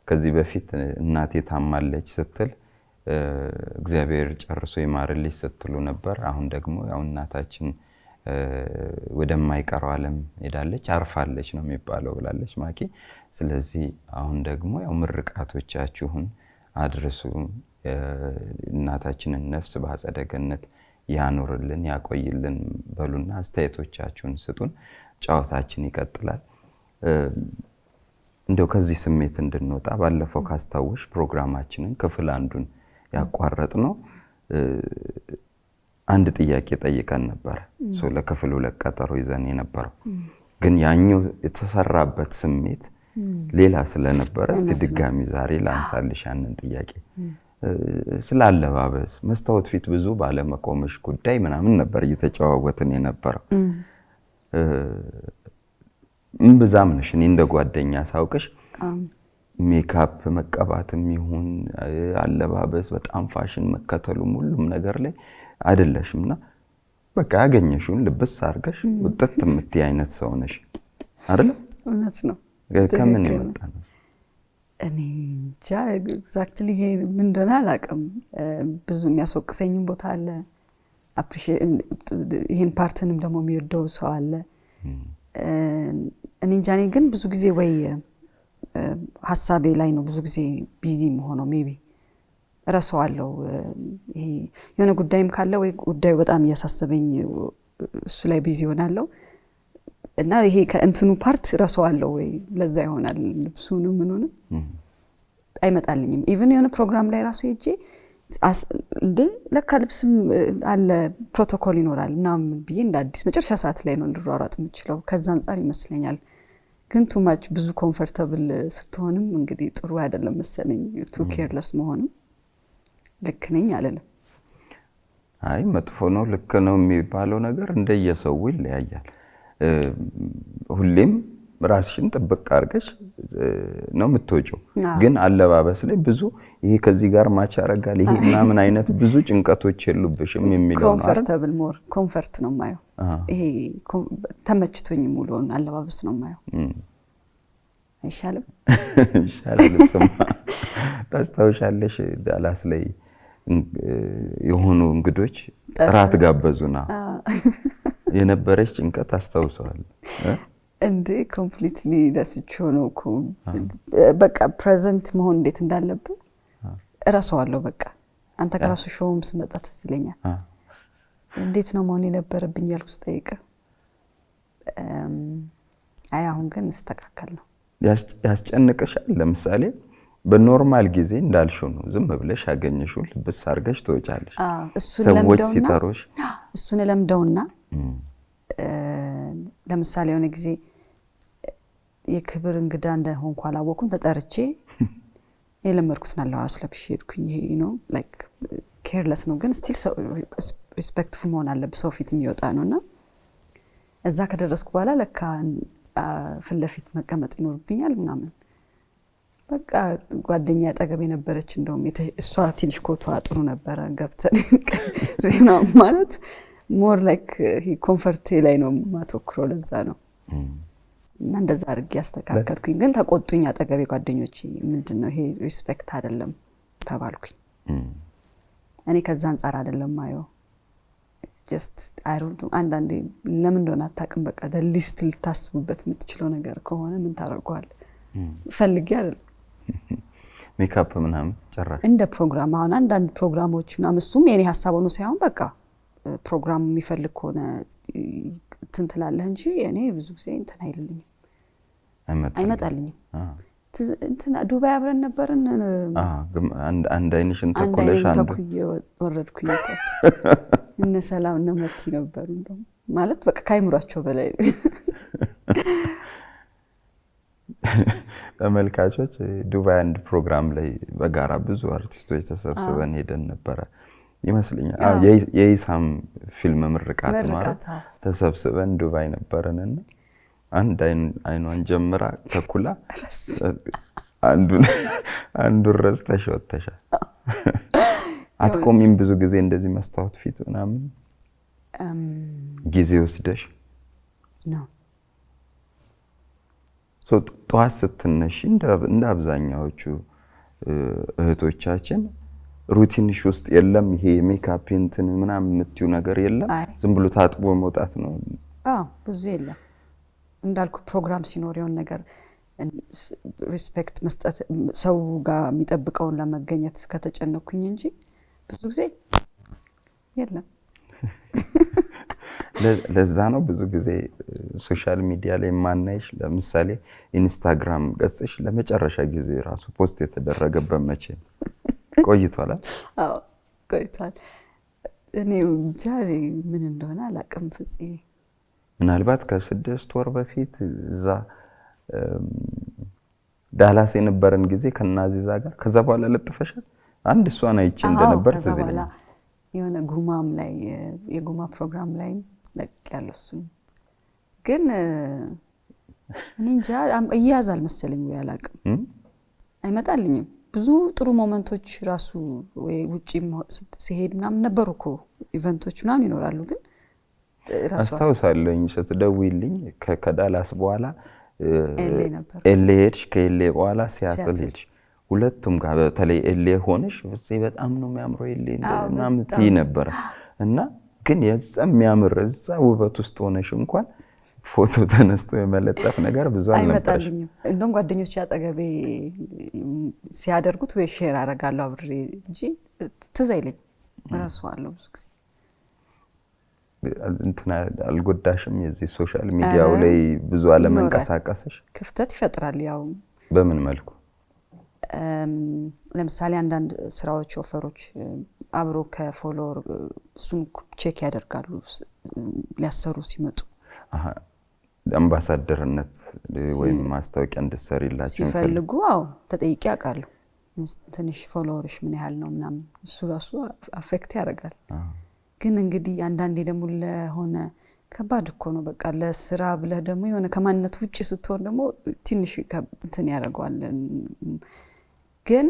ከዚህ በፊት እናቴ ታማለች ስትል እግዚአብሔር ጨርሶ ይማርልሽ ስትሉ ነበር። አሁን ደግሞ ያው እናታችን ወደማይቀረው ዓለም ሄዳለች፣ አርፋለች ነው የሚባለው ብላለች ማኪ። ስለዚህ አሁን ደግሞ ያው ምርቃቶቻችሁን አድርሱ። እናታችንን ነፍስ በአጸደ ገነት ያኑርልን ያቆይልን በሉና አስተያየቶቻችሁን ስጡን። ጨዋታችን ይቀጥላል። እንደው ከዚህ ስሜት እንድንወጣ ባለፈው ካስታወሽ ፕሮግራማችንን ክፍል አንዱን ያቋረጥነው አንድ ጥያቄ ጠይቀን ነበረ። ለክፍል ሁለት ቀጠሮ ይዘን የነበረው ግን ያኛው የተሰራበት ስሜት ሌላ ስለነበረ እስቲ ድጋሚ ዛሬ ላንሳልሽ ያንን ጥያቄ። ስለ አለባበስ፣ መስታወት ፊት ብዙ ባለመቆምሽ ጉዳይ ምናምን ነበር እየተጨዋወትን የነበረው። እምብዛም ነሽ፣ እኔ እንደ ጓደኛ ሳውቅሽ ሜካፕ መቀባትም ይሁን አለባበስ በጣም ፋሽን መከተሉም ሁሉም ነገር ላይ አይደለሽም እና በቃ ያገኘሽውን ልብስ አድርገሽ ውጥት የምትይ አይነት ሰው ነሽ አይደለ? እውነት ነው። ከምን የመጣ ነው? እኔ እንጃ exactly ይሄ ምን እንደሆነ አላውቅም። ብዙ የሚያስወቅሰኝም ቦታ አለ። ይህን part ንም ደግሞ የሚወደው ሰው አለ። እኔ እንጃ። እኔ ግን ብዙ ጊዜ ወይ ሀሳቤ ላይ ነው ብዙ ጊዜ busy የምሆነው፣ maybe እረሳዋለሁ። ይሄ የሆነ ጉዳይም ካለ ወይ ጉዳዩ በጣም እያሳሰበኝ እሱ ላይ busy እሆናለሁ እና ይሄ ከእንትኑ part እረሳዋለሁ ወይ ለዛ ይሆናል ልብሱንም ምኑንም አይመጣልኝም። Even የሆነ ፕሮግራም ላይ ራሱ ሄጄ እንዴ ለካ ልብስም አለ፣ ፕሮቶኮል ይኖራል ምናምን ብዬ እንደ አዲስ መጨረሻ ሰዓት ላይ ነው ልሯሯጥ የምችለው። ከዛ አንጻር ይመስለኛል። ግን too much ብዙ comfortable ስትሆንም እንግዲህ ጥሩ አይደለም መሰለኝ። Too careless መሆንም ልክ ነኝ አልልም። አይ መጥፎ ነው ልክ ነው የሚባለው ነገር እንደየሰው ይለያያል። ሁሌም ራስሽን ጥብቅ አድርገሽ ነው የምትወጪው። ግን አለባበስ ላይ ብዙ ይሄ ከዚህ ጋር match ያደርጋል ይሄ ምናምን አይነት ብዙ ጭንቀቶች የሉብሽም የሚለው ነው። Comfortable፣ more comfort ነው የማየው። ይሄ ተመችቶኝ ሙሉውን አለባበስ ነው የማየው። አይሻልም? ይሻላል። እሱማ። ታስታውሻለሽ ዳላስ ላይ የሆኑ እንግዶች እራት ጋበዙና የነበረች ጭንቀት አስታውሰዋል። እንዴ completely ረስቼው ነው እኮ። በቃ present መሆን እንዴት እንዳለብን እረሳዋለሁ። በቃ አንተ ከራሱ show ም ስመጣ ትዝ ይለኛል። እንዴት ነው መሆን የነበረብኝ ያልኩ ስጠይቅ፣ አይ አሁን ግን እስተካከል ነው። ያስጨንቅሻል? ለምሳሌ በ normal ጊዜ እንዳልሽው ነው፣ ዝም ብለሽ ያገኘሽውን ልብስ አድርገሽ ትወጫለሽ። ሰዎች ሲጠሩሽ እሱን ለምደውና ለምሳሌ የሆነ ጊዜ የክብር እንግዳ እንደሆንኩ አላወኩም። ተጠርቼ የለመድኩትን አለባበስ ለብሼ ሄድኩኝ። ይሄ ነው like careless ነው፣ ግን still respectful መሆን አለብህ። ሰው ፊት የሚወጣ ነው እና እዛ ከደረስኩ በኋላ ለካ ፊት ለፊት መቀመጥ ይኖርብኛል ምናምን። በቃ ጓደኛ አጠገብ የነበረች እንደውም እሷ ትንሽ ኮቷ ጥሩ ነበረ። ገብተን ማለት more like comfort ኤ ላይ ነው ማተኩረው፣ ለዛ ነው እና እንደዛ አድርጌ ያስተካከልኩኝ። ግን ተቆጡኝ አጠገቤ ጓደኞቼ፣ ምንድን ነው ይሄ respect አይደለም ተባልኩኝ። እኔ ከዛ አንጻር አይደለም ማየው፣ just አንዳንዴ ለምን እንደሆነ አታውቅም። በቃ least ልታስቡበት የምትችለው ነገር ከሆነ ምን ታደርገዋል? ፈልጌ አይደለም። ሜካፕ ምናምን ጨራሽ? እንደ ፕሮግራም አሁን አንዳንድ ፕሮግራሞች ምናምን እሱም የኔ ሀሳብ ሆኖ ሳይሆን በቃ ፕሮግራም የሚፈልግ ከሆነ እንትን ትላለህ እንጂ እኔ ብዙ ጊዜ እንትን አይልልኝም፣ አይመጣልኝም። እንትና ዱባይ አብረን ነበርን። አንድ አይንሽን አንድ ተኩለሽ አይኔን አንዱ ተኩዬ ወረድኩኝ ታች። እነ ሰላም እነ መቲ ነበሩ። እንደውም ማለት በቃ ከአይምሯቸው በላይ ነው። ተመልካቾች፣ ዱባይ አንድ ፕሮግራም ላይ በጋራ ብዙ አርቲስቶች ተሰብስበን ሄደን ነበረ ይመስለኛል። አዎ፣ የኢሳም ፊልም ምርቃት ማለት ምርቃት፣ አዎ። ተሰብስበን ዱባይ ነበረንና አንድ አይኗን ጀምራ ተኩላ አንዱን ረስተሽ ወጥተሻል። አትቆሚም ብዙ ጊዜ እንደዚህ መስታወት ፊት ምናምን ጊዜ ወስደሽ? ነው። ጠዋት ስትነሺ እንደ አብዛኛዎቹ እህቶቻችን routine ሽ ውስጥ የለም ይሄ የሜካፕ እንትን ምናምን የምትይው ነገር የለም? አይ። ዝም ብሎ ታጥቦ መውጣት ነው? አዎ፣ ብዙ የለም። እንዳልኩ ፕሮግራም ሲኖር የሆነ ነገር respect መስጠት፣ ሰው ጋር የሚጠብቀውን ለመገኘት ከተጨነኩኝ እንጂ ብዙ ጊዜ የለም። ለዛ ነው ብዙ ጊዜ social media ላይ የማናይሽ። ለምሳሌ ኢንስታግራም ገጽሽ ለመጨረሻ ጊዜ ራሱ post የተደረገበት መቼ ነው? ቆይቷል አይደል? አዎ፣ ቆይቷል። እኔ እንጃ፣ እኔ ምን እንደሆነ አላውቅም ፍፄ። ምናልባት ከ6 ወር በፊት እዛ ዳላስ የነበረን ጊዜ ከናዚዛ ጋር፣ ከዛ በኋላ ለጥፈሻል። አንድ እሷን አይቼ እንደነበር ከዛ ትዝ በኋላ ይለኛል። የሆነ ጉማም ላይ፣ የጉማ ፕሮግራም ላይ ለቅ ያለው እሱን ግን እኔ እንጃ፣ እያያዛል መሰለኝ ወይ አላውቅም፣ አይመጣልኝም። ብዙ ጥሩ moment ኦች ራሱ ወይ ውጪ ሲሄድ ምናምን ነበሩ እኮ፣ event ኦች ምናምን ይኖራሉ፣ ግን ራሱ አስታውሳለሁኝ ስትደውይልኝ ከዳላስ በኋላ LA ነበር። LA ሄድሽ፣ ከ LA በኋላ ሲያትል ሲያትል። ሄድሽ። ሁለቱም ጋር በተለይ LA ሆነሽ "ፍፄ በጣም ነው የሚያምረው LA" ምናምን ትይ ነበረ። እና ግን የዛ የሚያምር እዛ ውበት ውስጥ ሆነሽ እንኳን ፎቶ ተነስቶ የመለጠፍ ነገር ብዙ አልነበረሽ። አይመጣልኝም። እንደውም ጓደኞች አጠገቤ ሲያደርጉት ወይ share አደርጋለሁ አብሬ እንጂ ትዝ አይለኝም። እረሳዋለሁ ብዙ ጊዜ። እንትና አልጎዳሽም? የዚህ social media ው ኧረ፣ ላይ ብዙ አለመንቀሳቀስሽ? ክፍተት ይፈጥራል። ያው በምን መልኩ? ለምሳሌ አንዳንድ ስራዎች፣ offer ኦች አብሮ ከ follower እሱን check ያደርጋሉ ሊያሰሩ ሲመጡ። አሃ፣ አምባሳደርነት ወይም ማስታወቂያ እንድትሰሪላቸው የሚፈልጉ ሲፈልጉ አዎ፣ ተጠይቄ አውቃለሁ። ትንሽ follower ሽ ምን ያህል ነው ምናምን፣ እሱ ራሱ affect ያደርጋል። ግን እንግዲህ አንዳንዴ ደግሞ ለሆነ ከባድ እኮ ነው። በቃ ለስራ ብለህ ደግሞ የሆነ ከማንነት ውጭ ስትሆን ደግሞ ትንሽ እንትን ያደርገዋል። ግን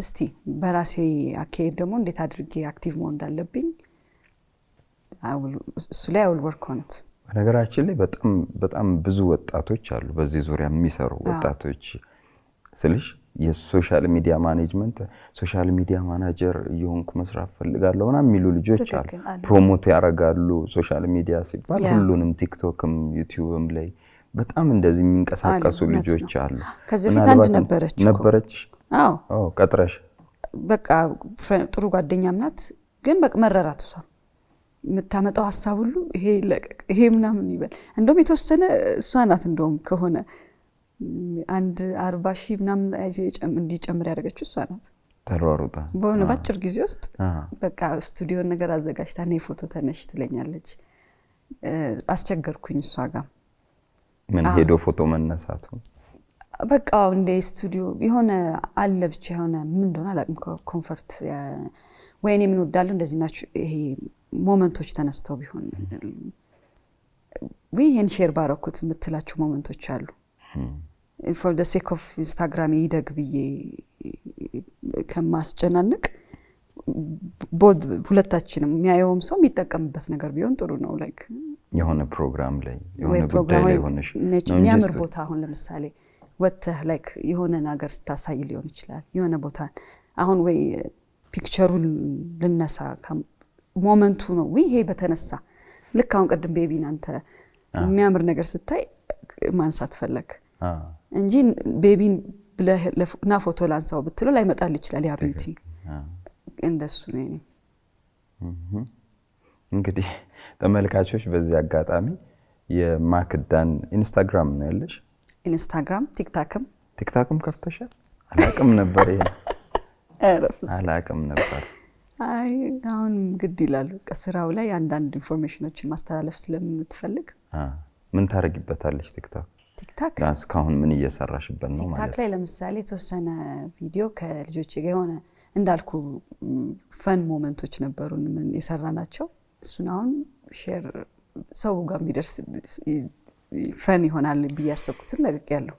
እስቲ በራሴ አካሄድ ደግሞ እንዴት አድርጌ active መሆን እንዳለብኝ እሱ ላይ I will work on it። በነገራችን ላይ በጣም በጣም ብዙ ወጣቶች አሉ በዚህ ዙሪያ የሚሰሩ። ወጣቶች ስልሽ የ social media management፣ social media manager እየሆንኩ መስራት ፈልጋለሁ ምናምን የሚሉ ልጆች አሉ። ትክክል፣ አሉ። Promote ያደርጋሉ። Social media ሲባል ሁሉንም ቲክቶክም ዩቲዩብም ላይ በጣም እንደዚህ የሚንቀሳቀሱ አሉ፣ እውነት ልጆች ነው። አሉ። ከዚህ በፊት አንድ ምናልባትም ነበረች እኮ። ነበረች? አዎ። አዎ፣ ቀጥረሽ? በቃ ጥሩ ጓደኛም ናት፣ ግን በቃ መረራት። እሷ የምታመጣው ሀሳብ ሁሉ ይሄ ይለቀቅ፣ ይሄ ምናምን ይበል። እንደውም የተወሰነ እሷ ናት፣ እንደውም ከሆነ አንድ 40,000 ምናምን እንዲጨምር ያደረገችው እሷ ናት። ተሯሩጣ በሆነ በአጭር ጊዜ ውስጥ በቃ ስቱዲዮን ነገር አዘጋጅታ ነይ ፎቶ ተነሽ ትለኛለች። አስቸገርኩኝ እሷ ጋር። ምን ሄዶ ፎቶ መነሳቱ? በቃ እንደ ስቱዲዮ የሆነ አለ፣ ብቻ የሆነ ምን እንደሆነ አላውቅም። Comfort ወይ እኔ ምን ወዳለሁ እንደዚህ ናቸው። ይሄ moment ኦች ተነስተው ቢሆን ወይ ይሄን share ባረኩት የምትላቸው moment ኦች አሉ። For the sake of ኢንስታግራም ይደግ ብዬ ከማስጨናንቅ both ሁለታችንም የሚያየውም ሰው የሚጠቀምበት ነገር ቢሆን ጥሩ ነው። Like የሆነ ፕሮግራም ላይ ወይ የሆነ ጉዳይ ፕሮግራም ላይ ወይ ሆነሽ ነጭ ነው እንጂ የሚያምር ቦታ፣ አሁን ለምሳሌ ወጥተህ like የሆነ ነገር ስታሳይ ሊሆን ይችላል። የሆነ ቦታ አሁን ወይ picture ኡን ልነሳ moment ኡ ነው ወይ ይሄ በተነሳ፣ ልክ አሁን ቅድም ቤቢን አንተ የሚያምር ነገር ስታይ ማንሳት ፈለግ እንጂ ቤቢን ብለህ ና ፎቶ ላንሳው ብትለው ላይመጣል ይችላል። ያ beauty እንደሱ ነው የእኔ። እንግዲህ ተመልካቾች፣ በዚህ አጋጣሚ የማክዳን ኢንስታግራም ነው ያለሽ? ኢንስታግራም፣ ቲክታክም። TikTok ም ከፍተሻል? አላቅም ነበር፣ ይሄ ኧረ ፍጹም። አላቅም ነበር። አይ፣ አሁን ግድ ይላል። በቃ ስራው ላይ አንዳንድ information ኦችን ማስተላለፍ ስለምትፈልግ። ምን ታደርጊበታለሽ TikTok? TikTok እስካሁን ምን እየሰራሽበት ነው TikTok ማለት? ላይ ለምሳሌ የተወሰነ ቪዲዮ ከልጆች ጋር የሆነ እንዳልኩ fun moment ኦች ነበሩን ምን የሰራ ናቸው። እሱን አሁን share ሰው ጋር የሚደርስ fun ይሆናል ብዬ ያሰብኩትን ለቅቄያለሁ።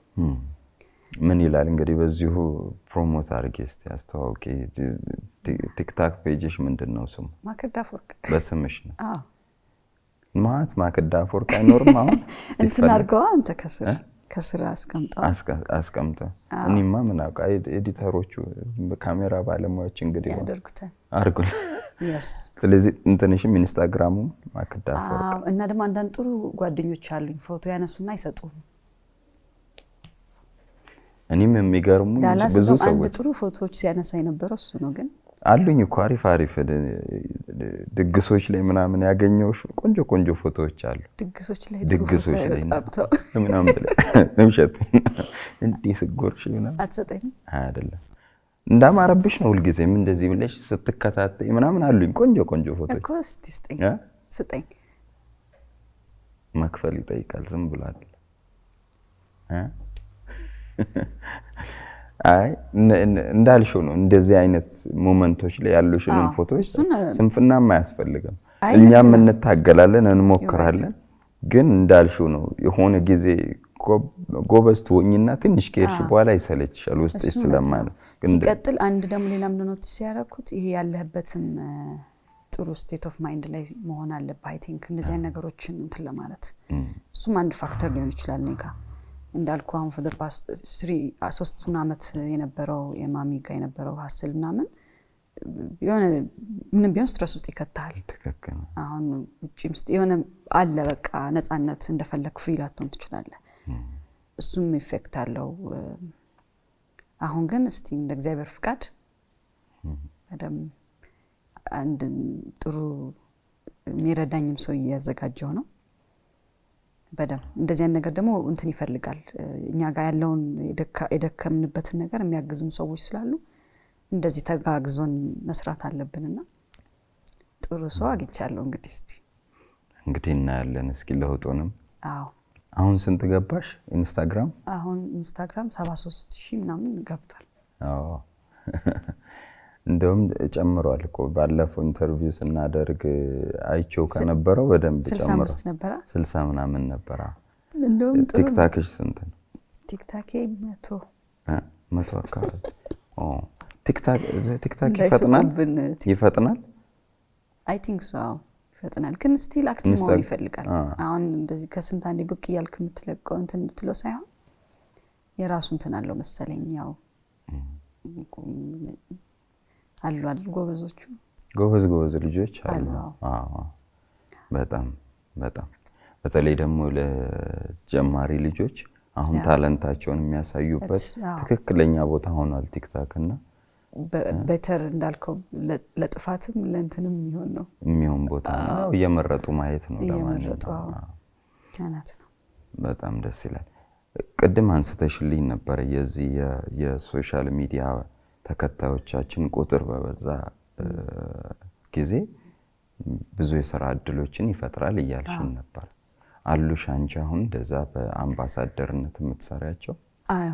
ምን ይላል እንግዲህ፣ በዚሁ promote አድርጊ እስቲ፣ አስተዋውቂ። TikTok page ሽ ምንድን ነው ስሙ? ማክዳ አፈወርቅ። በስምሽ ነው? አዎ። ማለት ማክዳ አፈወርቅ አይኖርም አሁን? እንትን ይፈለግ- አድርገዋ አንተ፣ ከስር ከስር አስቀምጠዋ። አስቀምጠ እኔማ ምን አውቃ፣ editor ኦቹ፣ ካሜራ ባለሙያዎች እንግዲህ ያደርጉታል። አድርጉ። Yes. ስለዚህ እንትንሽም ኢንስታግራሙም ማክዳ አፈወርቅ። አዎ፣ እና ደግሞ አንዳንድ ጥሩ ጓደኞች አሉኝ፣ ፎቶ ያነሱና አይሰጡም። እኔም የሚገርሙ ዳላስ ብዙ እንደውም አንድ ሰዎች ጥሩ ፎቶዎች ሲያነሳ የነበረው እሱ ነው። ግን አሉኝ እኮ፣ አሪፍ አሪፍ ድግሶች ላይ ምናምን ያገኘሁሽ ቆንጆ ቆንጆ ፎቶዎች አሉ። ድግሶች ላይ ጥሩ ፎቶ ድግሶች ላይ አይወጣም። ተው። ምናምን ብለህ ውሸት እንዲህ ስጎርሽ ምናምን። አትሰጠኝም? አይደለም፣ እንዳማረብሽ ነው ሁልጊዜም እንደዚህ ብለሽ ስትከታተይ ምናምን አሉኝ ቆንጆ ቆንጆ ፎቶች። እኮ እስቲ ስጠኝ። እ? ስጠኝ። መክፈል ይጠይቃል። ዝም ብሎ አይደለም እ? አይ፣ እንዳልሽው ነው። እንደዚህ አይነት moment ኦች ላይ ያሉሽንም ፎቶዎች ስንፍናም አያስፈልግም። አይ፣ እኛም ልክ ነህ። እንታገላለን፣ እንሞክራለን። ግን እንዳልሽው ነው፣ የሆነ ጊዜ ጎበዝ ትሆኝና ትንሽ ከሄድሽ በኋላ ይሰለችሻል ውስጥሽ እሱ እውነት ስለማ ነው። ነው። ግን ሲቀጥል አንድ ደግሞ ሌላም notice ያደረኩት ይሄ ያለህበትም ጥሩ state of mind ላይ መሆን አለብህ። I think እንደዚህ አይነት ነገሮችን እንትን ለማለት እሱም አንድ factor ሊሆን ይችላል። እኔ ጋ እንዳልኩ አሁን for past 3 ሶስቱን ዓመት የነበረው የማሚ ጋ የነበረው hassle ምናምን የሆነ ምንም ቢሆን stress ውስጥ ይከታል። ትክክል ነው። አሁን ውጭም የሆነ አለ፣ በቃ ነፃነት እንደፈለግ free ላትሆን ትችላለህ። እሱም effect አለው። አሁን ግን እስቲ እንደ እግዚአብሔር ፍቃድ በደምብ አንድ ጥሩ የሚረዳኝም ሰው እያዘጋጀው ነው። በደንብ እንደዚህ አይነት ነገር ደግሞ እንትን ይፈልጋል። እኛ ጋር ያለውን የደከምንበትን ነገር የሚያግዙን ሰዎች ስላሉ እንደዚህ ተጋግዞን መስራት አለብንና ጥሩ ሰው አግኝቻለሁ። እንግዲህ እስቲ እንግዲህ እናያለን እስኪ ለውጡንም። አዎ። አሁን ስንት ገባሽ ኢንስታግራም? አሁን ኢንስታግራም 73,000 ምናምን ገብቷል። አዎ፣ እንደውም ጨምሯል እኮ፣ ባለፈው interview ስናደርግ አይቼው ከነበረው በደንብ ስልሳ ጨምሯል። አምስት ነበረ። 60 ምናምን ነበረ። እንደውም ጥሩ ነው። TikTok ሽ ስንት ነው? TikTok ኤ 100። እ? 100 አካባቢ። ኦ፣ TikTok ይፈጥናል። እንዳይስቁብን። ይፈጥናል። I think so፣ አዎ ይፈጥናል። ግን still active መሆን ይፈልጋል። አሁን እንደዚህ ከስንት አንዴ ብቅ እያልክ የምትለቀው እንትን የምትለው ሳይሆን የራሱ እንትን አለው መሰለኝ። ያው አሉ አይደል ጎበዞቹ። ጎበዝ ጎበዝ ልጆች አሉ። አሉ፣ አዎ። አዎ፣ በጣም በጣም፣ በተለይ ደግሞ ለጀማሪ ልጆች አሁን talent ኣቸውን የሚያሳዩበት ትክክለኛ ቦታ ሆኗል TikTok እና better እንዳልከው ለጥፋትም ለእንትንም የሚሆን ነው። የሚሆን ቦታ ነው። ያው እየመረጡ ማየት ነው። እየመረጡ ለማንኛውም እውነት ነው። በጣም ደስ ይላል። ቅድም አንስተሽልኝ ነበረ የዚህ የ social media ተከታዮቻችን ቁጥር በበዛ ጊዜ ብዙ የስራ እድሎችን ይፈጥራል እያልሽን ነበር። አሉሽ አንቺ አሁን እንደዛ በአምባሳደርነት የምትሰሪያቸው? አዎ፣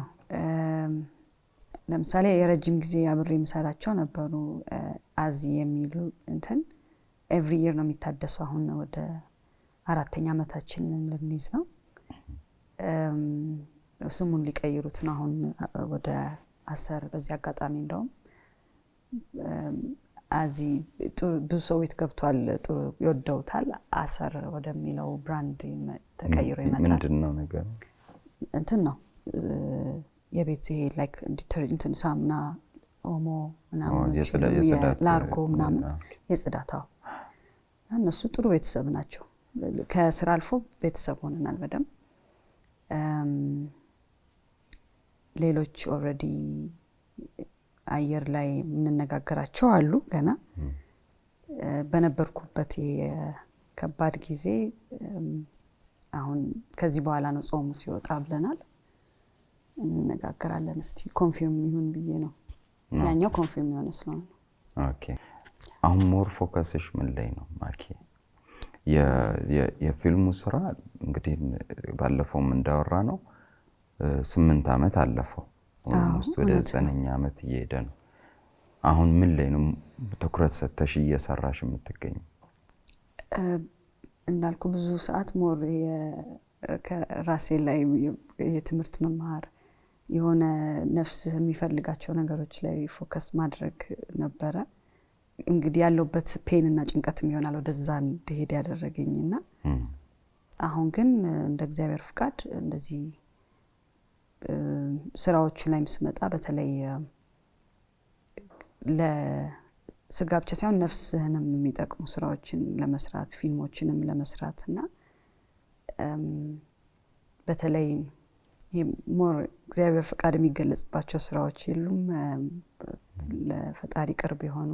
ለምሳሌ የረጅም ጊዜ አብሬ የምሰራቸው ነበሩ። አዚ የሚሉ እንትን every year ነው የሚታደሰው። አሁን ወደ አራተኛ ዓመታችንን ልንይዝ ነው። ስሙን ሊቀይሩት ነው አሁን ወደ አሰር። በዚህ አጋጣሚ እንደውም አዚ ብዙ ሰው ቤት ገብቷል፣ ጥሩ ይወደውታል። አሰር ወደሚለው brand ተቀይሮ ይመጣል። ምንድን ነው ነገሩ? እንትን ነው፣ የቤት ይሄ like እንትን ሳሙና፣ ኦሞ ምናምን፣ የጽዳት ላርጎ ምናምን፣ የጽዳት፣ አዎ። እነሱ ጥሩ ቤተሰብ ናቸው። ከስራ አልፎ ቤተሰብ ሆነናል በደንብ። ሌሎች already አየር ላይ የምንነጋገራቸው አሉ ገና። በነበርኩበት የከባድ ጊዜ አሁን ከዚህ በኋላ ነው ጾሙ ሲወጣ ብለናል። እንነጋገራለን። እስቲ confirm ይሁን ብዬ ነው። ያኛው confirm የሆነ ስለሆነ ነው። Okay፣ አሁን more focus ሽ ምን ላይ ነው ማኪ? የፊልሙ ስራ እንግዲህ ባለፈውም እንዳወራነው 8 ዓመት አለፈው። Almost ወደ 9ኛ ዓመት እየሄደ ነው። አሁን ምን ላይ ነው ትኩረት ሰተሽ እየሰራሽ የምትገኝ? እንዳልኩ ብዙ ሰዓት more ከራሴ ላይ የትምህርት መማር፣ የሆነ ነፍስህ የሚፈልጋቸው ነገሮች ላይ focus ማድረግ ነበረ። እንግዲህ ያለውበት pain እና ጭንቀትም ይሆናል ወደዛ እንድሄድ ያደረገኝ። እና አሁን ግን እንደ እግዚአብሔር ፍቃድ እንደዚህ ስራዎቹ ላይም ስመጣ በተለይ ለስጋ ብቻ ሳይሆን ነፍስህንም የሚጠቅሙ ስራዎችን ለመስራት፣ ፊልሞችንም ለመስራት እና በተለይ more እግዚአብሔር ፈቃድ የሚገለጽባቸው ስራዎች የሉም፣ ለፈጣሪ ቅርብ የሆኑ፣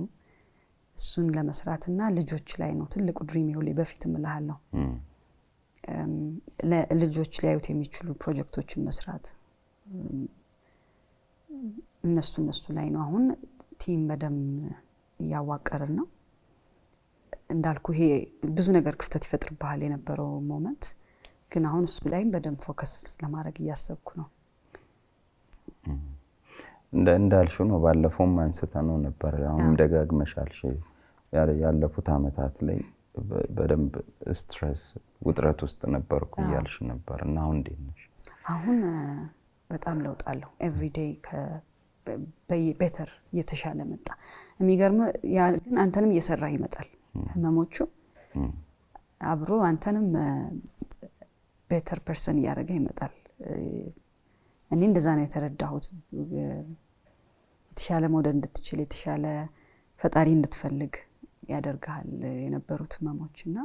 እሱን ለመስራት እና ልጆች ላይ ነው ትልቁ dream። ሁሌ በፊት እምልሃለሁ፣ ልጆች ሊያዩት የሚችሉ ፕሮጀክቶችን መስራት፣ እነሱ ላይ ነው። አሁን team በደንብ እያዋቀርን ነው። እንዳልኩ ይሄ ብዙ ነገር ክፍተት ይፈጥርብሃል የነበረው moment፣ ግን አሁን እሱ ላይም በደንብ focus ለማድረግ እያሰብኩ ነው። እንዳልሽው ነው። ባለፈውም አንስተነው ነበር። አሁንም ደጋግመሽ አልሽ። ያለፉት አመታት ላይ በደንብ stress፣ ውጥረት ውስጥ ነበርኩ እያልሽ ነበር እና አሁን እንዴት ነሽ? አሁን በጣም ለውጥ አለው። Every day better እየተሻለ መጣ። የሚገርም ግን አንተንም እየሰራ ይመጣል። ህመሞቹ አብሮ አንተንም better person እያደረገ ይመጣል። እኔ እንደዛ ነው የተረዳሁት። የተሻለ መውደድ እንድትችል፣ የተሻለ ፈጣሪ እንድትፈልግ ያደርግሃል የነበሩት ህመሞች። እና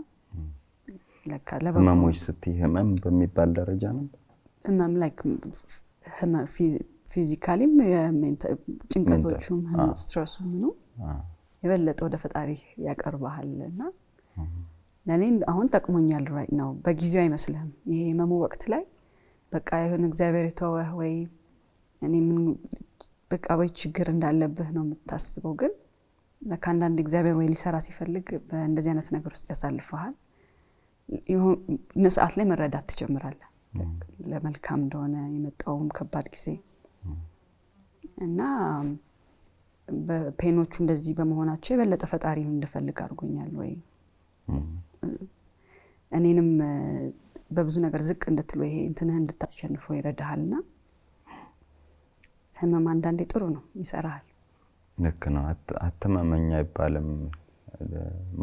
ለካ ለበጎ። ህመሞች ስትይ ህመም በሚባል ደረጃ ነበር? ህመም like physically ም ጭንቀቶቹም stress ኡ ምኑ የበለጠ ወደ ፈጣሪ ያቀርበሃል እና ለእኔ አሁን ጠቅሞኛል። Right now በጊዜው አይመስልህም። ይሄ ህመሙ ወቅት ላይ በቃ የሆነ እግዚአብሔር የተወህ ወይ እኔ ምን በቃ ወይ ችግር እንዳለብህ ነው የምታስበው። ግን ለካ አንዳንድ እግዚአብሔር ወይ ሊሰራ ሲፈልግ በእንደዚህ አይነት ነገር ውስጥ ያሳልፈሃል። የሆነ ሰዓት ላይ መረዳት ትጀምራለህ ለመልካም እንደሆነ የመጣውም ከባድ ጊዜ። እና በ pain ኦቹ እንደዚህ በመሆናቸው የበለጠ ፈጣሪን እንድፈልግ አድርጎኛል ወይ እኔንም በብዙ ነገር ዝቅ እንድትል ወይ ይሄ እንትንህ እንድታሸንፈው ይረዳሃልና ህመም አንዳንዴ ጥሩ ነው፣ ይሰራሃል። ልክ ነው። አትመመኝ አይባልም፣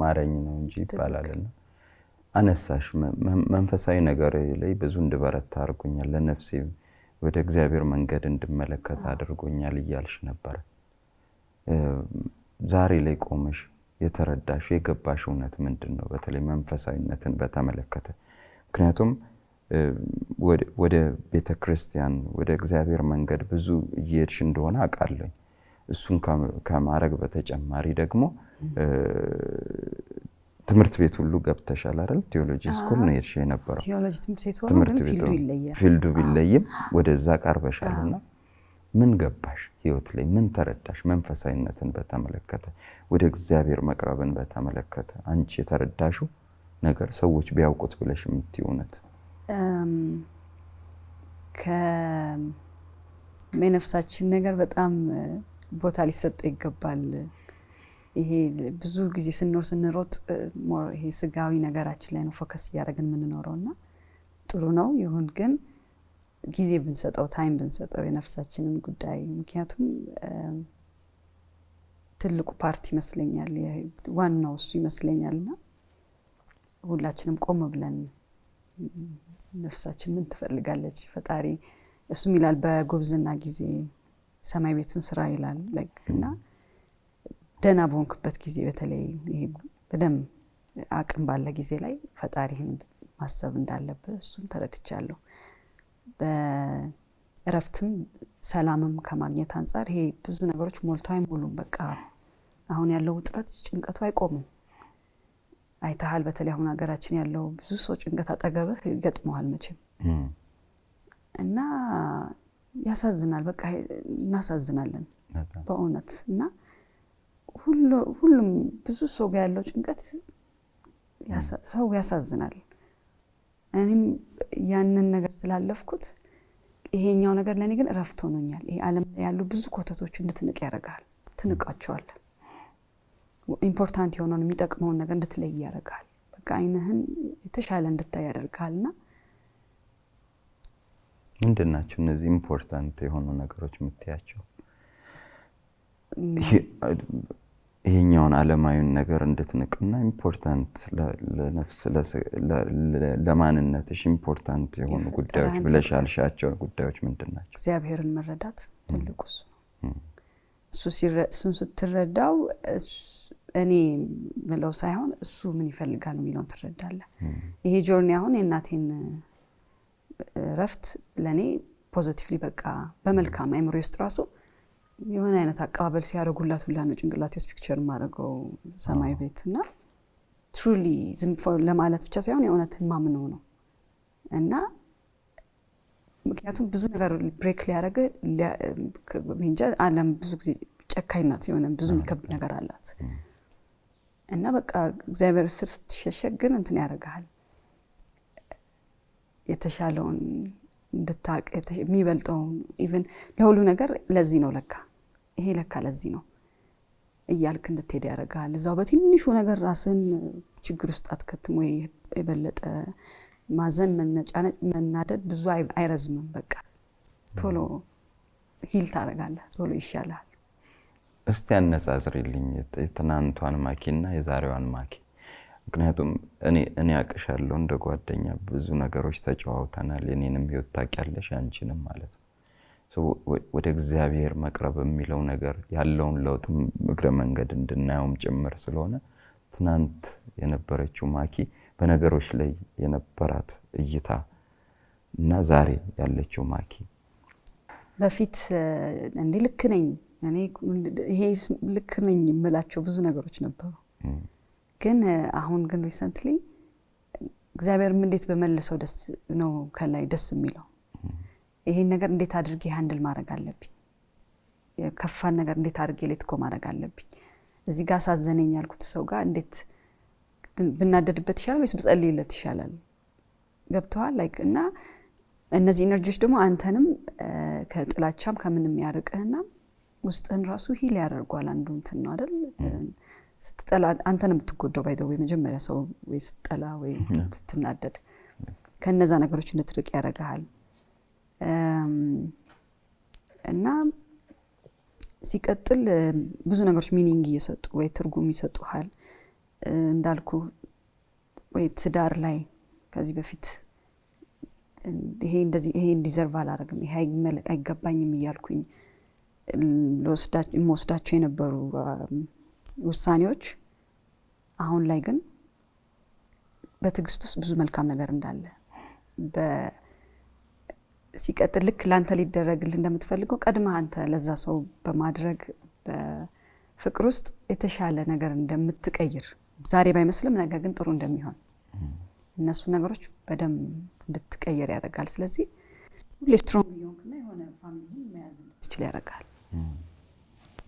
ማረኝ ነው እንጂ ይባላልና አነሳሽ መንፈሳዊ ነገር ላይ ብዙ እንድበረታ አድርጎኛል፣ ለነፍሴ ወደ እግዚአብሔር መንገድ እንድመለከት አድርጎኛል እያልሽ ነበረ። ዛሬ ላይ ቆመሽ የተረዳሽው የገባሽ እውነት ምንድን ነው? በተለይ መንፈሳዊነትን በተመለከተ። ምክንያቱም ወደ ቤተ ክርስቲያን፣ ወደ እግዚአብሔር መንገድ ብዙ እየሄድሽ እንደሆነ አውቃለኝ። እሱን ከማድረግ በተጨማሪ ደግሞ ትምህርት ቤት ሁሉ ገብተሻል አይደል? Theology school ነው የሄድሽ የነበረው። ቴዎሎጂ ትምህርት ቤት ሆኖ ግን field ኡ ይለያል። Field ኡ ቢለይም ወደዛ ቀርበሻል እና ምን ገባሽ? ህይወት ላይ ምን ተረዳሽ? መንፈሳዊነትን በተመለከተ፣ ወደ እግዚአብሔር መቅረብን በተመለከተ አንቺ የተረዳሽው ነገር፣ ሰዎች ቢያውቁት ብለሽ የምትይው እውነት? የነፍሳችን ነገር በጣም ቦታ ሊሰጠ ይገባል። ይሄ ብዙ ጊዜ ስንኖር ስንሮጥ more ይሄ ስጋዊ ነገራችን ላይ ነው focus እያደረግን የምንኖረው እና ጥሩ ነው ይሁን፣ ግን ጊዜ ብንሰጠው፣ time ብንሰጠው የነፍሳችንን ጉዳይ፣ ምክንያቱም ትልቁ part ይመስለኛል፣ ዋናው እሱ ይመስለኛል። እና ሁላችንም ቆም ብለን ነፍሳችን ምን ትፈልጋለች፣ ፈጣሪ እሱም ይላል በጉብዝና ጊዜ ሰማይ ቤትን ስራ ይላል እና ደህና በሆንክበት ጊዜ፣ በተለይ ይሄ በደንብ አቅም ባለ ጊዜ ላይ ፈጣሪህን ማሰብ እንዳለብህ እሱን ተረድቻለሁ። በእረፍትም ሰላምም ከማግኘት አንጻር ይሄ ብዙ ነገሮች ሞልቶ አይሞሉም። በቃ አሁን ያለው ውጥረት ጭንቀቱ አይቆምም። አይተሃል። በተለይ አሁን ሀገራችን ያለው ብዙ ሰው ጭንቀት አጠገብህ ይገጥመዋል መቼም እና ያሳዝናል። በቃ እናሳዝናለን በእውነት። እና ሁሉም ብዙ ሰው ጋር ያለው ጭንቀት ሰው ያሳዝናል። እኔም ያንን ነገር ስላለፍኩት ይሄኛው ነገር ለእኔ ግን እረፍት ሆኖኛል። ይሄ ዓለም ላይ ያሉ ብዙ ኮተቶች እንድትንቅ ያደርጋል። ትንቃቸዋለህ። Important የሆነውን፣ የሚጠቅመውን ነገር እንድትለይ ያደርጋል። በቃ አይንህን የተሻለ እንድታይ ያደርጋል። እና ምንድን ናቸው እነዚህ important የሆኑ ነገሮች የምትያቸው? ይሄኛውን ዓለማዊን ነገር እንድትንቅና important ለነፍስ፣ ለማንነትሽ important የሆኑ ጉዳዮች ብለሽ ያልሻቸው ጉዳዮች ምንድን ናቸው? እግዚአብሔርን መረዳት ትልቁ እሱ ነው። እሱን ስትረዳው እኔ ምለው ሳይሆን እሱ ምን ይፈልጋል የሚለውን ትረዳለህ። ይሄ journey አሁን የእናቴን እረፍት ለእኔ positively፣ በቃ በመልካም አይምሮ ውስጥ ራሱ የሆነ አይነት አቀባበል ሲያደርጉላት ሁላ ነው ጭንቅላቴ ውስጥ picture የማደርገው ሰማይ ቤት። እና truly ዝም ለማለት ብቻ ሳይሆን የእውነት ማምነው ነው። እና ምክንያቱም ብዙ ነገር break ሊያደርግ፣ እንጃ፣ ዓለም ብዙ ጊዜ ጨካኝ ናት፣ የሆነ ብዙ የሚከብድ ነገር አላት። እና በቃ እግዚአብሔር ስር ስትሸሸግ ግን እንትን ያደርግሃል፣ የተሻለውን እንድታቅ፣ የሚበልጠውን፣ even ለሁሉ ነገር ለዚህ ነው ለካ ይሄ፣ ለካ ለዚህ ነው እያልክ እንድትሄድ ያደርግሃል። እዛው በትንሹ ነገር ራስን ችግር ውስጥ አትከትም ወይ የበለጠ ማዘን፣ መነጫነጭ፣ መናደድ ብዙ አይረዝምም። በቃ ቶሎ heal ታደርጋለህ፣ ቶሎ ይሻልሃል። እስቲ አነጻጽሪልኝ የትናንቷን ማኪና የዛሬዋን ማኪ። ምክንያቱም እኔ አቅሻለሁ፣ እንደ ጓደኛ ብዙ ነገሮች ተጨዋውተናል። የኔንም ህይወት ታውቂያለሽ፣ አንቺንም ማለት ነው። ወደ እግዚአብሔር መቅረብ የሚለው ነገር ያለውን ለውጥ እግረ መንገድ እንድናየውም ጭምር ስለሆነ፣ ትናንት የነበረችው ማኪ በነገሮች ላይ የነበራት እይታ እና ዛሬ ያለችው ማኪ። በፊት እንዲህ ልክ ነኝ እኔ፣ ይሄ ልክ ነኝ የምላቸው ብዙ ነገሮች ነበሩ። ግን አሁን ግን recently እግዚአብሔርም እንዴት በመልሰው ደስ ነው ከላይ ደስ የሚለው፣ ይሄን ነገር እንዴት አድርጌ handle ማድረግ አለብኝ፣ የከፋን ነገር እንዴት አድርጌ let go ማድረግ አለብኝ፣ እዚህ ጋር አሳዘነኝ ያልኩት ሰው ጋር እንዴት ብናደድበት ይሻላል ወይስ ብጸልይለት ይሻላል? ገብቶሃል? Like እና እነዚህ energy ዎች ደግሞ አንተንም ከጥላቻም ከምንም ያርቅህና ውስጥህን ራሱ heal ያደርጓል። አንዱ እንትን ነው አይደል? ስትጠላ አንተን የምትጎዳው by the way መጀመሪያ ሰው ወይ ስትጠላ ወይ ስትናደድ ከነዛ ነገሮች እንድትርቅ ያደርግሃል። እና ሲቀጥል ብዙ ነገሮች meaning እየሰጡ ወይ ትርጉም ይሰጡሃል። እንዳልኩ ወይ ትዳር ላይ ከዚህ በፊት ይሄ እንደዚህ፣ ይሄ deserve አላረግም፣ ይሄ አይገባኝም እያልኩኝ የምወስዳቸው የነበሩ ውሳኔዎች አሁን ላይ ግን በትዕግስት ውስጥ ብዙ መልካም ነገር እንዳለ፣ ሲቀጥል ልክ ለአንተ ሊደረግልህ እንደምትፈልገው ቀድመህ አንተ ለዛ ሰው በማድረግ በፍቅር ውስጥ የተሻለ ነገር እንደምትቀይር፣ ዛሬ ባይመስልም ነገ ግን ጥሩ እንደሚሆን እነሱ ነገሮች በደንብ እንድትቀየር ያደርጋል። ስለዚህ ሁሌ strong እየሆንክና የሆነ family ህን መያዝ እንድትችል ያደርጋል።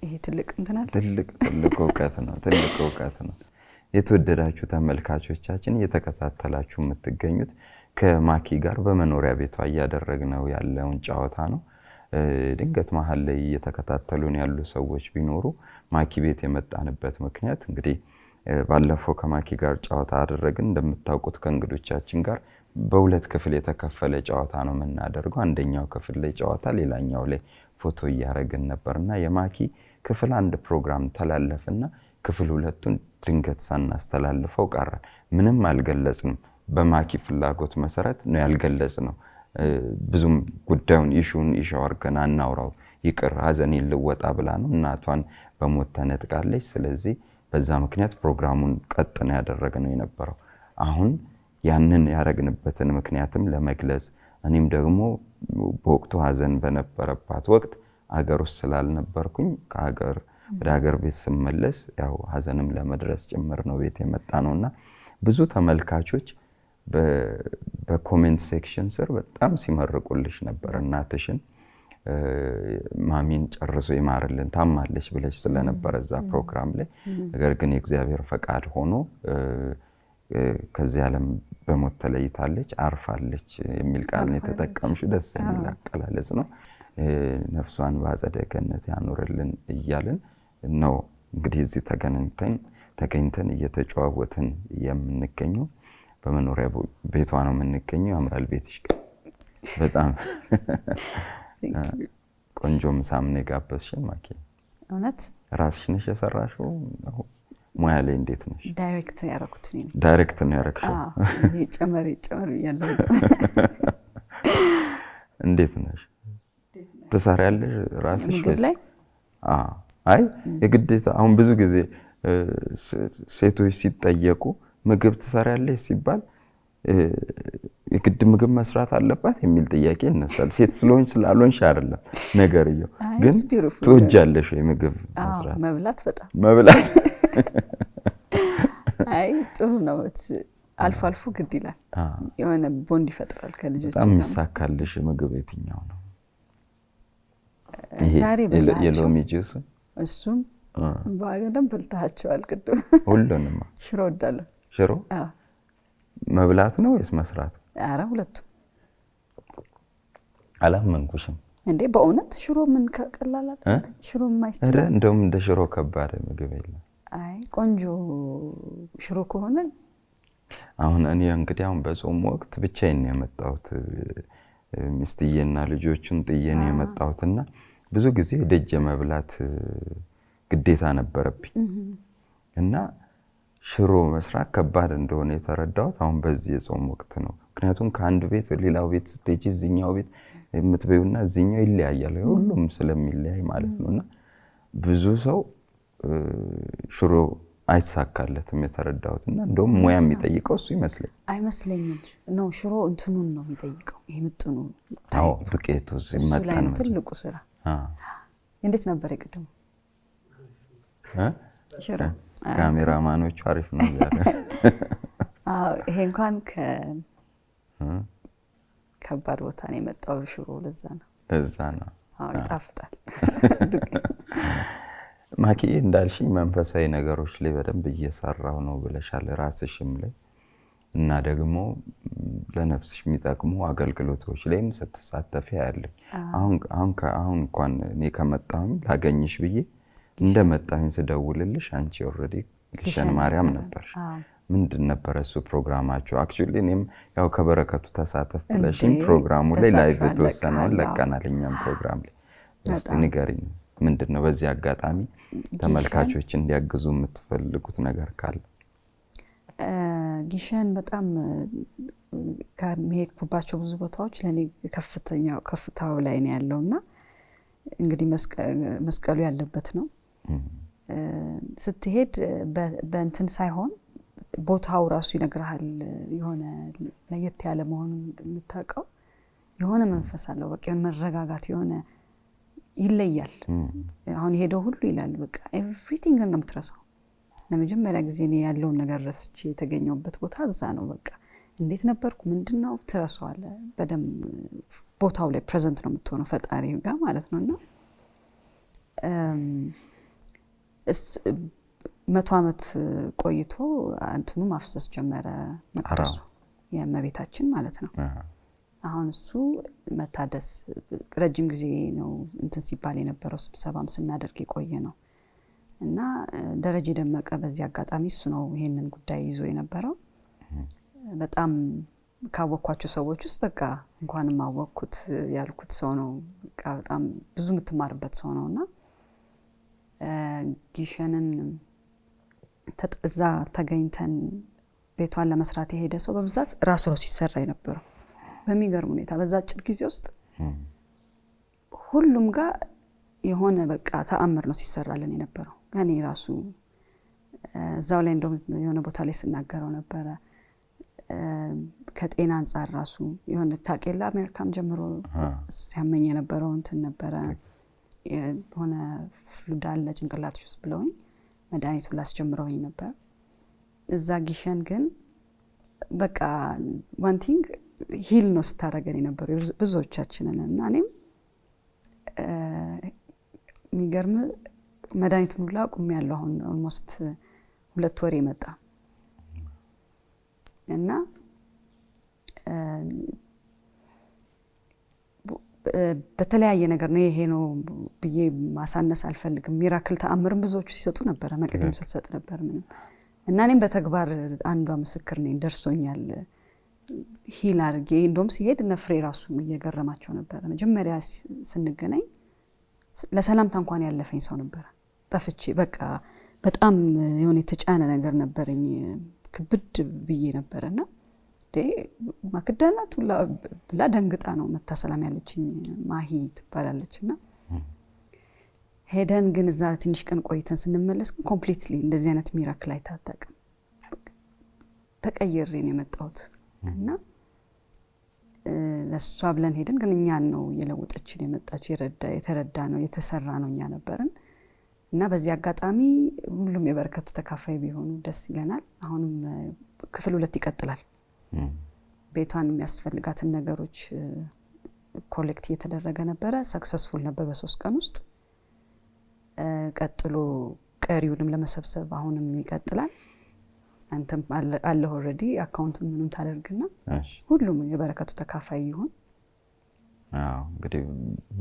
ይሄ ትልቅ እንትን አለ። ትልቅ እውቀት ነው። ትልቅ እውቀት ነው። የተወደዳችሁ ተመልካቾቻችን፣ እየተከታተላችሁ የምትገኙት ከማኪ ጋር በመኖሪያ ቤቷ እያደረግነው ያለውን ጨዋታ ነው። ድንገት መሀል ላይ እየተከታተሉን ያሉ ሰዎች ቢኖሩ ማኪ ቤት የመጣንበት ምክንያት እንግዲህ ባለፈው ከማኪ ጋር ጨዋታ አደረግን። እንደምታውቁት ከእንግዶቻችን ጋር በሁለት ክፍል የተከፈለ ጨዋታ ነው የምናደርገው። አንደኛው ክፍል ላይ ጨዋታ፣ ሌላኛው ላይ ፎቶ እያደረግን ነበር። እና የማኪ ክፍል አንድ ፕሮግራም ተላለፈና ክፍል ሁለቱን ድንገት ሳናስተላልፈው ቀረን። ምንም አልገለጽንም። በማኪ ፍላጎት መሰረት ነው ያልገለጽነው። ብዙም ጉዳዩን issue ን issue አድርገን አናውራው፣ ይቅር፣ ሀዘኔን ልወጣ ብላ ነው። እናቷን በሞት ተነጥቃለች። ስለዚህ በዛ ምክንያት ፕሮግራሙን ቀጥ ነው ያደረግነው የነበረው። አሁን ያንን ያደረግንበትን ምክንያትም ለመግለጽ፣ እኔም ደግሞ በወቅቱ ሀዘን በነበረባት ወቅት አገር ውስጥ ስላልነበርኩኝ ከሀገር ወደ ሀገር ቤት ስመለስ ያው ሀዘንም ለመድረስ ጭምር ነው ቤት የመጣ ነው። እና ብዙ ተመልካቾች በ comment section ስር በጣም ሲመርቁልሽ ነበር እናትሽን። ማሚን ጨርሶ ይማርልን ታማለች ብለሽ ስለነበረ እዛ ፕሮግራም ላይ፣ ነገር ግን የእግዚአብሔር ፈቃድ ሆኖ ከዚህ ዓለም በሞት ተለይታለች፣ አርፋለች የሚል ቃል ነው የተጠቀምሽው። ደስ የሚል አቀላለጽ ነው። ነፍሷን በአጸደ ገነት ያኑርልን እያልን ነው እንግዲህ እዚህ ተገኝተን እየተጨዋወትን የምንገኘው። በመኖሪያ ቤቷ ነው የምንገኘው። ያምራል ቤትሽ፣ በጣም ቆንጆ ምሳም ነው የጋበዝሽን ማኪ። እውነት። ራስሽ ነሽ የሰራሽው? ሙያ ላይ እንዴት ነሽ? Direct ያደረኩት እኔ ነኝ። Direct ነው ያደረግሽው? ጨመር ጨመር እያለሁ። እንዴት ነሽ? ትሰሪያለሽ ራስሽ? ምግብ ላይ? አይ፣ የግዴታ አሁን ብዙ ጊዜ ሴቶች ሲጠየቁ ምግብ ትሰሪያለሽ ሲባል የግድ ምግብ መስራት አለባት የሚል ጥያቄ ይነሳል። ሴት ስለሆንሽ ስላልሆንሽ አይደለም ነገርየው፣ ግን ትወጃለሽ ወይ ምግብ መስራት? መብላት በጣም። መብላት። አይ፣ ጥሩ ነው። አልፎ አልፎ ግድ ይላል። የሆነ ቦንድ ይፈጥራል ከልጆች። በጣም የሚሳካልሽ ምግብ የትኛው ነው? ዛሬ የሎሚ ጁስ። እሱም በደንብ በልተሃቸዋል ቅድም። ሁሉንም። ሽሮ እወዳለሁ። ሽሮ መብላት ነው ወይስ መስራት? ኧረ ሁለቱም። አላመንኩሽም። እንዴ፣ በእውነት ሽሮ ምን ቀላል አይደል? ሽሮ የማይችል እንደውም እንደ ሽሮ ከባድ ምግብ የለም። አይ፣ ቆንጆ ሽሮ ከሆነ። አሁን እኔ እንግዲህ አሁን በጾም ወቅት ብቻዬን ነው የመጣሁት። ሚስትዬና ልጆቹን ጥዬ ነው የመጣሁትና ብዙ ጊዜ ደጅ የመብላት ግዴታ ነበረብኝ እና ሽሮ መስራት ከባድ እንደሆነ የተረዳሁት አሁን በዚህ የጾም ወቅት ነው። ምክንያቱም ከአንድ ቤት ሌላው ቤት ስትሄጂ እዚኛው ቤት የምትበዩና እዚኛው ይለያያል። ሁሉም ስለሚለያይ ማለት ነው። እና ብዙ ሰው ሽሮ አይሳካለትም የተረዳሁት እና እንደውም ሙያ የሚጠይቀው እሱ ይመስለኝ። አይመስለኝም ነው፣ ሽሮ እንትኑን ነው የሚጠይቀው፣ ይሄ ምጥኑ። አዎ፣ ዱቄቱ እሱ ላይ ነው ትልቁ ስራ። እንዴት ነበር የቅድሙ ሽሮ? ካሜራማኖቹ አሪፍ ነው እያለ። ይሄ እንኳን ከባድ ቦታ ነው የመጣው ሽሮ፣ ለዛ ነው። ለዛ ነው። አዎ፣ ይጣፍጣል። ማኪ፣ እንዳልሽኝ መንፈሳዊ ነገሮች ላይ በደንብ እየሰራሁ ነው ብለሻል፣ ራስሽም ላይ እና ደግሞ ለነፍስሽ የሚጠቅሙ አገልግሎቶች ላይም ስትሳተፊ ያለኝ። አሁን አሁን እንኳን እኔ ከመጣሁኝ ላገኝሽ ብዬ እንደመጣሁኝ ስደውልልሽ አንቺ already ግሸን ማርያም ነበርሽ። ምንድን ነበረ እሱ ፕሮግራማቸው? Actually እኔም ያው ከበረከቱ ተሳተፍ ብለሽኝ ፕሮግራሙ ላይ live የተወሰነውን ለቀናል። እኛም ፕሮግራም ላይ። እስቲ ንገሪኝ፣ ምንድን ነው በዚህ አጋጣሚ ተመልካቾች እንዲያግዙ የምትፈልጉት ነገር ካለ? ጊሸን በጣም ከመሄድኩባቸው ብዙ ቦታዎች ለእኔ ከፍተኛው ከፍታው ላይ ነው ያለው እና እንግዲህ መስቀሉ ያለበት ነው። ስትሄድ በእንትን ሳይሆን ቦታው ራሱ ይነግርሃል። የሆነ ለየት ያለ መሆኑን የምታውቀው የሆነ መንፈስ አለው። በቃ የሆነ መረጋጋት፣ የሆነ ይለያል። አሁን የሄደው ሁሉ ይላል፣ በቃ everything ነው የምትረሳው። ለመጀመሪያ ጊዜ እኔ ያለውን ነገር ረስቼ የተገኘሁበት ቦታ እዛ ነው። በቃ እንዴት ነበርኩ፣ ምንድን ነው፣ ትረሳዋለህ። በደንብ ቦታው ላይ present ነው የምትሆነው ፈጣሪ ጋር ማለት ነው። እና 100 ዓመት ቆይቶ እንትኑ ማፍሰስ ጀመረ መቅደሱ፣ የእመቤታችን ማለት ነው። አሁን እሱ መታደስ ረጅም ጊዜ ነው እንትን ሲባል የነበረው፣ ስብሰባም ስናደርግ የቆየ ነው። እና ደረጀ ደመቀ በዚህ አጋጣሚ እሱ ነው ይሄንን ጉዳይ ይዞ የነበረው። በጣም ካወቅኳቸው ሰዎች ውስጥ በቃ እንኳንም አወቅኩት ያልኩት ሰው ነው። በቃ በጣም ብዙ የምትማርበት ሰው ነው። እና ጊሸንን እዛ ተገኝተን ቤቷን ለመስራት የሄደ ሰው በብዛት ራሱ ነው ሲሰራ የነበረው። በሚገርም ሁኔታ በዛ አጭር ጊዜ ውስጥ ሁሉም ጋር የሆነ በቃ ተአምር ነው ሲሰራልን የነበረው። እኔ ራሱ እዛው ላይ እንደውም የሆነ ቦታ ላይ ስናገረው ነበረ። ከጤና አንጻር ራሱ የሆነ ታውቂያለህ፣ አሜሪካም ጀምሮ ሲያመኝ የነበረው እንትን ነበረ። የሆነ fluid አለ ጭንቅላትሽ ውስጥ ብለውኝ መድኃኒቱን ላስጀምረውኝ ነበር። እዛ ጊሸን ግን በቃ one thing heal ነው ስታደርገን የነበረው ብዙዎቻችንን እና እኔም የሚገርም መድኃኒቱን ሁላ አቁሜያለሁ። አሁን almost 2 ወር የመጣ እና በተለያየ ነገር ነው፣ ይሄ ነው ብዬ ማሳነስ አልፈልግም። Miracle ተአምርም ብዙዎቹ ሲሰጡ ነበረ፣ መቅደም ስትሰጥ ነበር ምንም እና እኔም በተግባር አንዷ ምስክር ነኝ። ደርሶኛል። Heal አድርጌ እንደውም ሲሄድ እነ ፍሬ ራሱ እየገረማቸው ነበረ። መጀመሪያ ስንገናኝ ለሰላምታ እንኳን ያለፈኝ ሰው ነበረ። ጠፍቼ በቃ በጣም የሆነ የተጫነ ነገር ነበረኝ፣ ክብድ ብዬ ነበረ እና ማክዳ ናት ሁላ ብላ ደንግጣ ነው መታ ሰላም ያለችኝ። ማሂ ትባላለች። እና ሄደን ግን እዛ ትንሽ ቀን ቆይተን ስንመለስ ግን completely እንደዚህ አይነት miracle አይታ አታውቅም። ተቀይሬ ነው የመጣሁት እና ለእሷ ብለን ሄደን ግን እኛን ነው እየለወጠችን የመጣችው። የተረዳ ነው የተሰራ ነው እኛ ነበርን። እና በዚህ አጋጣሚ ሁሉም የበረከቱ ተካፋይ ቢሆኑ ደስ ይለናል። አሁንም ክፍል 2 ይቀጥላል። ቤቷን የሚያስፈልጋትን ነገሮች collect እየተደረገ ነበረ። Successful ነበር በ3 ቀን ውስጥ። ቀጥሎ ቀሪውንም ለመሰብሰብ አሁንም ይቀጥላል። አንተም አለህ already፣ account ኡን ምንም ታደርግና ሁሉም የበረከቱ ተካፋይ ይሁን። እንግዲህ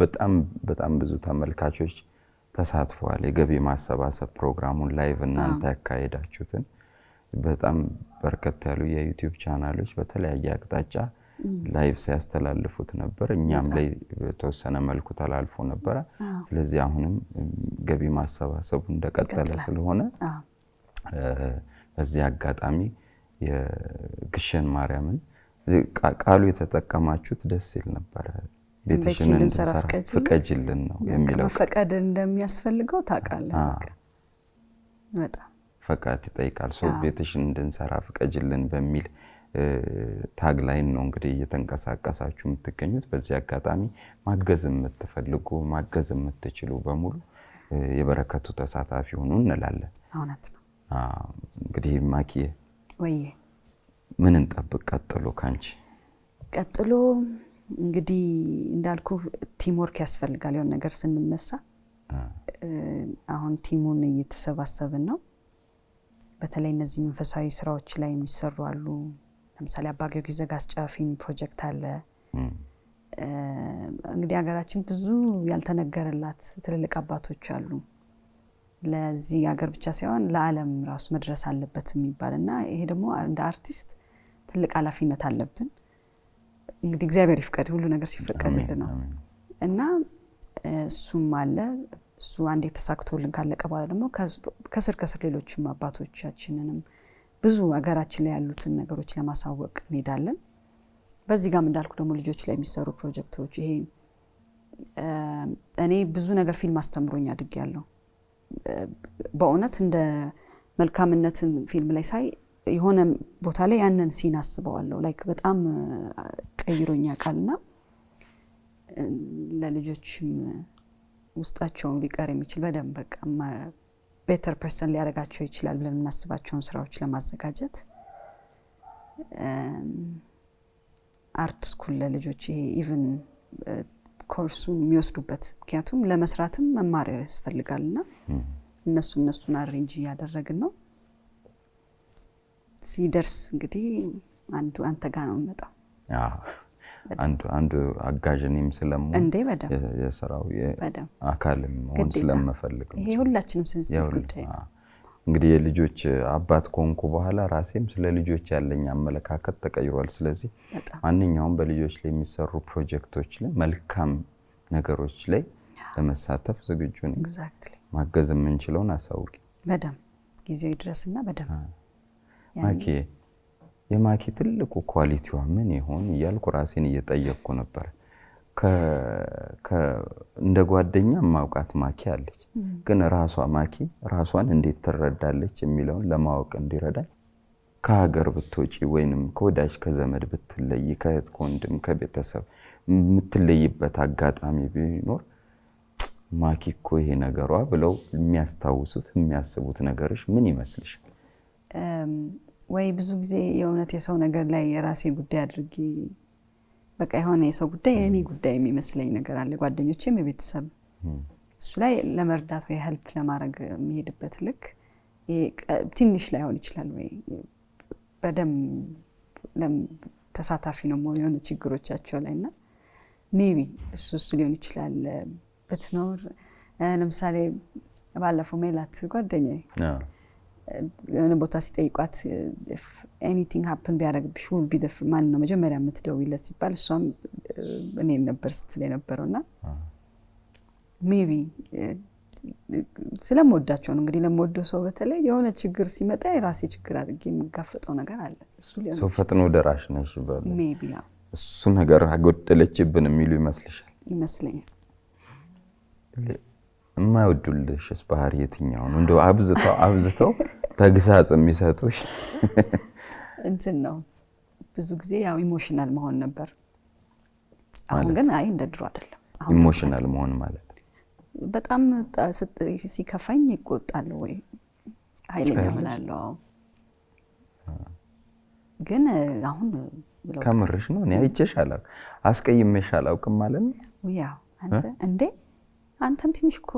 በጣም በጣም ብዙ ተመልካቾች ተሳትፈዋል። የገቢ ማሰባሰብ ፕሮግራሙን live እናንተ ያካሄዳችሁትን በጣም በርከት ያሉ የ YouTube ቻናሎች በተለያየ አቅጣጫ live ሲያስተላልፉት ነበር። እኛም ላይ በተወሰነ መልኩ ተላልፎ ነበረ። ስለዚህ አሁንም ገቢ ማሰባሰቡ እንደቀጠለ ስለሆነ በዚህ አጋጣሚ የግሸን ማርያምን ቃሉ የተጠቀማችሁት ደስ ይል ነበረ። ቤትሽን እንድንሰራ ፍቀጅልን ነው የሚለው። መፈቀድ እንደሚያስፈልገው ታውቃለህ። በጣም ፈቃድ ይጠይቃል። ሰው ቤትሽን እንድንሰራ ፍቀጅልን በሚል tagline ነው እንግዲህ እየተንቀሳቀሳችሁ የምትገኙት። በዚህ አጋጣሚ ማገዝ የምትፈልጉ፣ ማገዝ የምትችሉ በሙሉ የበረከቱ ተሳታፊ ሁኑ እንላለን። እውነት ነው። እንግዲህ ማኪዬ ወይ ምን እንጠብቅ ቀጥሎ ካንቺ? ቀጥሎ እንግዲህ እንዳልኩ team work ያስፈልጋል። የሆነ ነገር ስንነሳ አሁን team ኡን እየተሰባሰብን ነው። በተለይ እነዚህ መንፈሳዊ ስራዎች ላይ የሚሰሩ አሉ። ለምሳሌ አባ ጊዮርጊስ ዘጋስጫ ፊልም ፕሮጀክት አለ። እንግዲህ ሀገራችን ብዙ ያልተነገረላት ትልልቅ አባቶች አሉ። ለዚህ ሀገር ብቻ ሳይሆን ለዓለም ራሱ መድረስ አለበት የሚባል እና ይሄ ደግሞ እንደ አርቲስት ትልቅ ኃላፊነት አለብን። እንግዲህ እግዚአብሔር ይፍቀድ፣ ሁሉ ነገር ሲፈቀድልን ነው እና እሱም አለ። እሱ አንዴ ተሳክቶልን ካለቀ በኋላ ደግሞ ከስር ከስር ሌሎችም አባቶቻችንንም ብዙ ሀገራችን ላይ ያሉትን ነገሮች ለማሳወቅ እንሄዳለን። በዚህ ጋም እንዳልኩ ደግሞ ልጆች ላይ የሚሰሩ ፕሮጀክቶች፣ ይሄ እኔ ብዙ ነገር ፊልም አስተምሮኝ አድጌያለሁ። በእውነት እንደ መልካምነትን ፊልም ላይ ሳይ የሆነ ቦታ ላይ ያንን scene አስበዋለሁ። Like በጣም ቀይሮኝ ያውቃልና ለልጆችም ውስጣቸውን ሊቀር የሚችል በደንብ በቃ better person ሊያደርጋቸው ይችላል ብለን የምናስባቸውን ስራዎች ለማዘጋጀት፣ art school ለልጆች ይሄ even ኮርሱን የሚወስዱበት፣ ምክንያቱም ለመስራትም መማር ያስፈልጋል እና እነሱን arrange እያደረግን ነው። ሲደርስ እንግዲህ አንዱ አንተ ጋር ነው የምመጣው። አንዱ አጋዥ እኔም ስለምሆን እንዴ በደምብ። የስራው በደንብ። አካልም መሆን ግዴታ። ስለምፈልግ ይሄ ሁላችንም sensitive ጉዳይ ነው። እንግዲህ የልጆች አባት ከሆንኩ በኋላ ራሴም ስለ ልጆች ያለኝ አመለካከት ተቀይሯል። ስለዚህ ማንኛውም በልጆች ላይ የሚሰሩ ፕሮጀክቶች ላይ፣ መልካም ነገሮች ላይ ለመሳተፍ ዝግጁ ነኝ። ማገዝ የምንችለውን አሳውቂ። በደንብ ጊዜው ይድረስና በደንብ ማኪ፣ የማኪ ትልቁ quality ዋ ምን ይሆን እያልኩ ራሴን እየጠየቅኩ ነበር። እንደ ጓደኛ ማውቃት ማኪ አለች፣ ግን ራሷ ማኪ ራሷን እንዴት ትረዳለች የሚለውን ለማወቅ እንዲረዳኝ ከሀገር ብትወጪ ወይንም ከወዳጅ ከዘመድ ብትለይ፣ ከእህት ከወንድም ከቤተሰብ የምትለይበት አጋጣሚ ቢኖር ማኪ እኮ ይሄ ነገሯ ብለው የሚያስታውሱት የሚያስቡት ነገሮች ምን ይመስልሻል? ወይ ብዙ ጊዜ የእውነት የሰው ነገር ላይ የራሴ ጉዳይ አድርጌ በቃ የሆነ የሰው ጉዳይ የእኔ ጉዳይ የሚመስለኝ ነገር አለ። ጓደኞቼም የቤተሰብ እሱ ላይ ለመርዳት ወይ help ለማድረግ የሚሄድበት ልክ ትንሽ ላይሆን ይችላል፣ ወይ በደንብ ተሳታፊ ነው መሆን የሆነ ችግሮቻቸው ላይ። እና maybe እሱ ሊሆን ይችላል ብትኖር። ለምሳሌ ባለፈው ሜላት ጓደኛዬ የሆነ ቦታ ሲጠይቋት anything happen ቢያደርግብሽ who'll be ማን ነው መጀመሪያ የምትደውይለት ሲባል እሷም እኔን ነበር ስትል የነበረው። እና maybe ስለምወዳቸው ነው እንግዲህ። ለምወደው ሰው በተለይ የሆነ ችግር ሲመጣ የራሴ ችግር አድርጌ የሚጋፈጠው ነገር አለ። እሱ ሊሆን ሰው ፈጥኖ ደራሽ ነሽ። Maybe። እሱ ነገር አጎደለችብን የሚሉ ይመስልሻል? ይመስለኛል። የማይወዱልሽስ ባህሪ የትኛው ነው? እንደው አብዝተው አብዝተው ተግሳጽ የሚሰጡሽ? እንትን ነው፣ ብዙ ጊዜ ያው emotional መሆን ነበር። አሁን ግን አይ እንደ ድሮ አይደለም። Emotional መሆን ማለት? በጣም ሲከፋኝ ይቆጣለሁ ወይ ኃይለኛ እሆናለሁ። ግን አሁን ከምርሽ ነው? እኔ አይቼሽ አላውቅም፣ አስቀይሜሽ አላውቅም ማለት ነው። ያው አንተ እንዴ፣ አንተም ትንሽ እኮ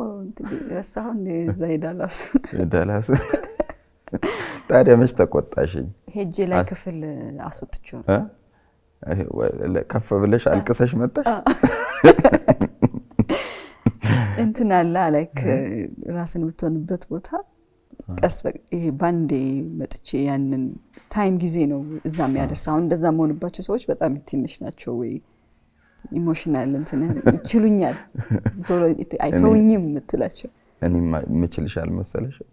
ረሳኸው እንደ እዛ ሄዳላሱ። ዳላሱ። ታዲያ መች ተቆጣሽኝ? ሄጄ ላይ ክፍል አስወጥቼው ነው። ከፍ ብለሽ አልቅሰሽ መጣሽ? እንትን አለ፣ like ራስን የምትሆንበት ቦታ ቀስ ይሄ ባንዴ መጥቼ ያንን time ጊዜ ነው እዛ የሚያደርስ። አሁን እንደዛ መሆንባቸው ሰዎች በጣም ትንሽ ናቸው፣ ወይ emotional እንትን ይችሉኛል፣ ዞሮ አይተውኝም የምትላቸው። እኔ የምችልሽ አልመሰለሽም?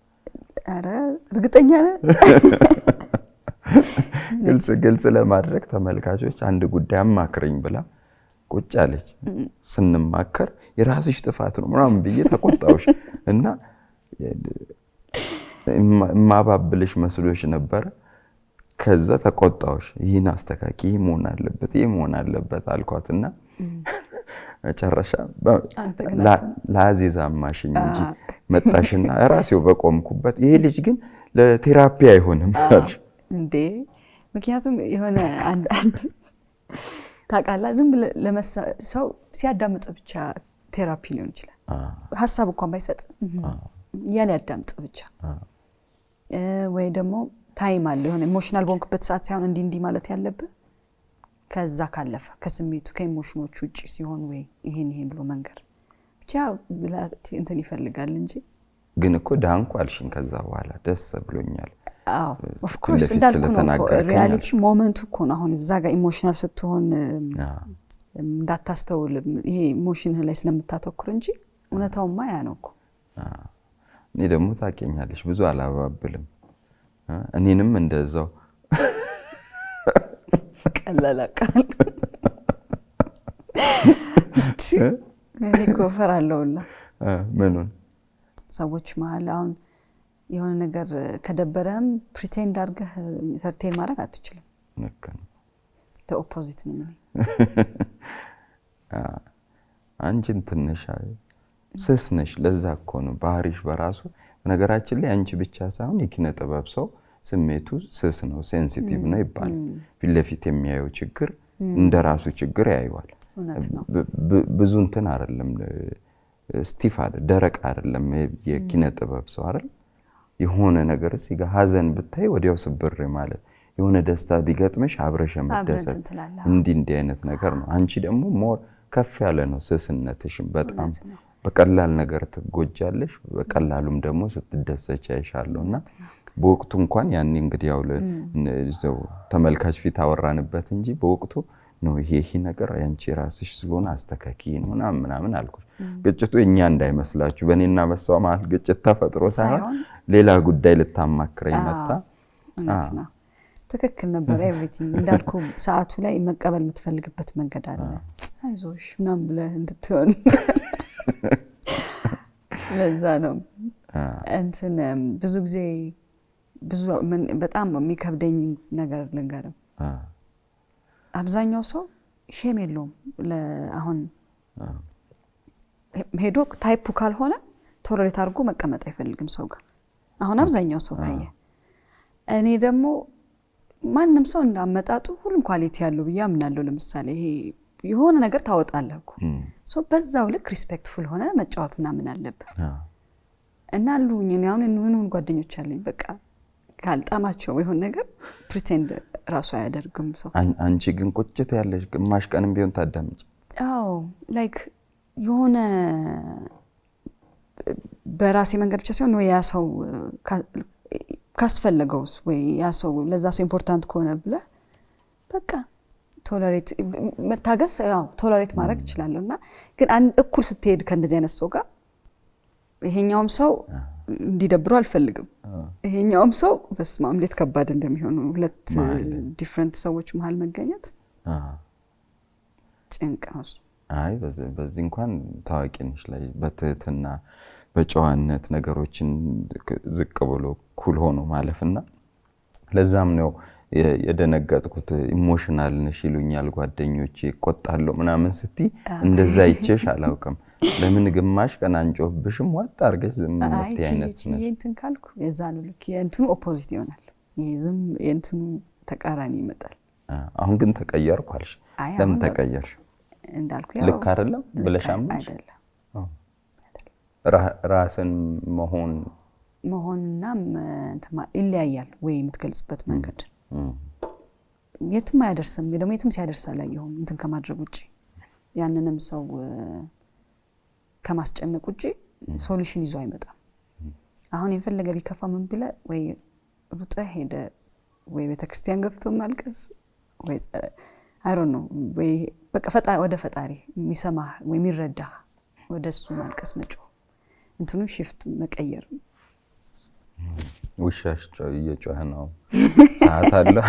ኧረ እርግጠኛ ነህ? ግልጽ ግልጽ ለማድረግ ተመልካቾች፣ አንድ ጉዳይ አማክርኝ ብላ ቁጭ አለች። ስንማከር የራስሽ ጥፋት ነው ምናምን ብዬ ተቆጣውሽ እና የማባብልሽ መስሎሽ ነበረ። ከዛ ተቆጣውሽ። ይህን አስተካኪ፣ ይህ መሆን አለበት፣ ይህ መሆን አለበት አልኳትና መጨረሻ ለአዜዛ አማሽኝ እንጂ መጣሽና ራሴው በቆምኩበት ይሄ ልጅ ግን ለ therapy አይሆንም አልሽ። እንዴ፣ ምክንያቱም የሆነ አንድ ታውቃለህ፣ ዝም ብለህ ሰው ሲያዳምጥ ብቻ therapy ሊሆን ይችላል። ሀሳብ እንኳን ባይሰጥ እያለ ያዳምጥ ብቻ፣ ወይ ደግሞ time አለ፣ የሆነ emotional በሆንክበት ሰዓት ሳይሆን እንዲህ እንዲህ ማለት ያለብህ ከዛ ካለፈ ከስሜቱ ከ emotion ኖቹ ውጭ ሲሆን ወይ ይሄን ይሄን ብሎ መንገር ብቻ እንትን ይፈልጋል እንጂ። ግን እኮ ዳንኩ አልሽኝ። ከዛ በኋላ ደስ ብሎኛል። አዎ፣ of course፣ እንዳልኩ ነው። Reality moment ኡ እኮ ነው። አሁን እዛ ጋር emotional ስትሆን እንዳታስተውል ይሄ emotion ህ ላይ ስለምታተኩር እንጂ እውነታውማ ያ ነው እኮ። እኔ ደግሞ ታውቂኛለሽ፣ ብዙ አላባብልም። እኔንም እንደዛው። ቀላል ቃል፣ እኔ እኮ እፈራለሁ ሁላ። ምኑን? ሰዎች መሀል አሁን የሆነ ነገር ከደበረህም pretend አድርገህ entertain ማድረግ አትችልም። ልክ ነው። Opposite ነኝ እኔ። አንቺን ትንሽ ስስ ነሽ። ለዛ እኮ ነው ባህሪሽ በራሱ። በነገራችን ላይ አንቺ ብቻ ሳይሆን የኪነ ጥበብ ሰው ስሜቱ ስስ ነው፣ sensitive ነው ይባላል። ፊት ለፊት የሚያየው ችግር እንደ ራሱ ችግር ያየዋል። እውነት ነው። ብዙ እንትን አይደለም፣ stiff አይደል፣ ደረቅ አይደለም የኪነ ጥበብ ሰው አይደል። የሆነ ነገር እዚህ ጋር ሀዘን ብታይ ወዲያው ስብር ማለት፣ የሆነ ደስታ ቢገጥምሽ አብረሽ መደሰት፣ እንዲህ እንዲህ አይነት ነገር ነው። አንቺ ደግሞ more ከፍ ያለ ነው ስስነትሽም። በጣም በቀላል ነገር ትጎጃለሽ፣ በቀላሉም ደግሞ ስትደሰች አይሻለሁ። እና በወቅቱ እንኳን ያኔ እንግዲህ ያው እዛው ተመልካች ፊት አወራንበት እንጂ በወቅቱ ነው ይሄ ይሄ ነገር ያንቺ ራስሽ ስለሆነ አስተካኪ ምናምን ምናምን አልኩሽ። ግጭቱ እኛ እንዳይመስላችሁ በእኔና በሷ መሀል ግጭት ተፈጥሮ ሳይሆን ሌላ ጉዳይ ልታማክረኝ መጣ። እውነት ነው። ትክክል ነበር። Everything እንዳልኩ ሰዓቱ ላይ መቀበል የምትፈልግበት መንገድ አለ። አይዞሽ ምናምን ብለህ እንድትሆን ለዛ ነው። እንትን ብዙ ጊዜ ብዙ በጣም የሚከብደኝ ነገር ልንገርም፣ አብዛኛው ሰው shame የለውም። አሁን ሄዶ type ኡ ካልሆነ tolerate አድርጎ መቀመጥ አይፈልግም ሰው ጋር። አሁን አብዛኛው ሰው ካየ እኔ ደግሞ ማንም ሰው እንዳመጣጡ ሁሉም quality ያለው ብዬ አምናለሁ። ለምሳሌ ይሄ የሆነ ነገር ታወጣለህ እኮ፣ so በዛው ልክ respectful ሆነ መጫወት ምናምን አለብህ። እና አሉኝ፣ እኔ አሁን ምን ጓደኞች አሉኝ፣ በቃ ካልጣማቸው የሆነ ነገር pretend ራሱ አያደርግም ሰው። አንቺ ግን ቁጭት ያለሽ ግማሽ ቀንም ቢሆን ታዳምጪ። አዎ፣ like የሆነ በራሴ መንገድ ብቻ ሳይሆን ወይ ያ ሰው ካስፈለገውስ ወይ ያ ሰው ለዛ ሰው important ከሆነ ብለህ በቃ tolerate መታገስ፣ ያው tolerate ማድረግ እችላለሁ። እና ግን አንድ እኩል ስትሄድ ከእንደዚህ አይነት ሰው ጋር ይሄኛውም ሰው እንዲደብረው አልፈልግም። ይሄኛውም ሰው በስመ አብ እንዴት ከባድ እንደሚሆኑ፣ ሁለት different ሰዎች መሀል መገኘት ጭንቅ ነው እሱ። አይ፣ በዚህ እንኳን ታዋቂ ነሽ፣ ላይ በትህትና በጨዋነት ነገሮችን ዝቅ ብሎ cool ሆኖ ማለፍና ለዛም ነው የደነገጥኩት። Emotional ነሽ ይሉኛል ጓደኞቼ፣ እቆጣለሁ ምናምን ስትይ እንደዛ አይቼሽ አላውቅም። ለምን ግማሽ ቀን አንጮህብሽም ዋጥ አድርገሽ ዝም አይ የምትይ ችዬ አይነት ችዬ ነሽ። እንትን ካልኩ የዛኑ ልክ የእንትኑ opposite ይሆናል። ይሄ ዝም የእንትኑ ተቃራኒ ይመጣል። አሁን ግን ተቀየርኩ አልሽ። አይ ለምን አሁን ለውጥ ተቀየርሽ? እንዳልኩ ያው ልክ አይደለም ብለሽ ልክ አመንሽ? አይደለም። ራስን መሆን መሆንና እንትን ይለያያል ወይ የምትገልጽበት መንገድ የትም አያደርስም። ደግሞ የትም ሲያደርስ አላየሁም። እንትን ከማድረግ ውጭ፣ ያንንም ሰው ከማስጨነቅ ውጭ solution ይዞ አይመጣም። አሁን የፈለገ ቢከፋ ምን ብለህ ወይ ሩጠህ ሄደ ወይ ቤተክርስቲያን ገብቶ ማልቀስ ወይ I don't know ወይ በቃ ወደ ፈጣሪ የሚሰማህ ወይ የሚረዳህ ወደ እሱ ማልቀስ፣ መጮህ፣ እንትኑ shift መቀየር። ውሻሽ እየጮኸ ነው። ሰዓት አለው።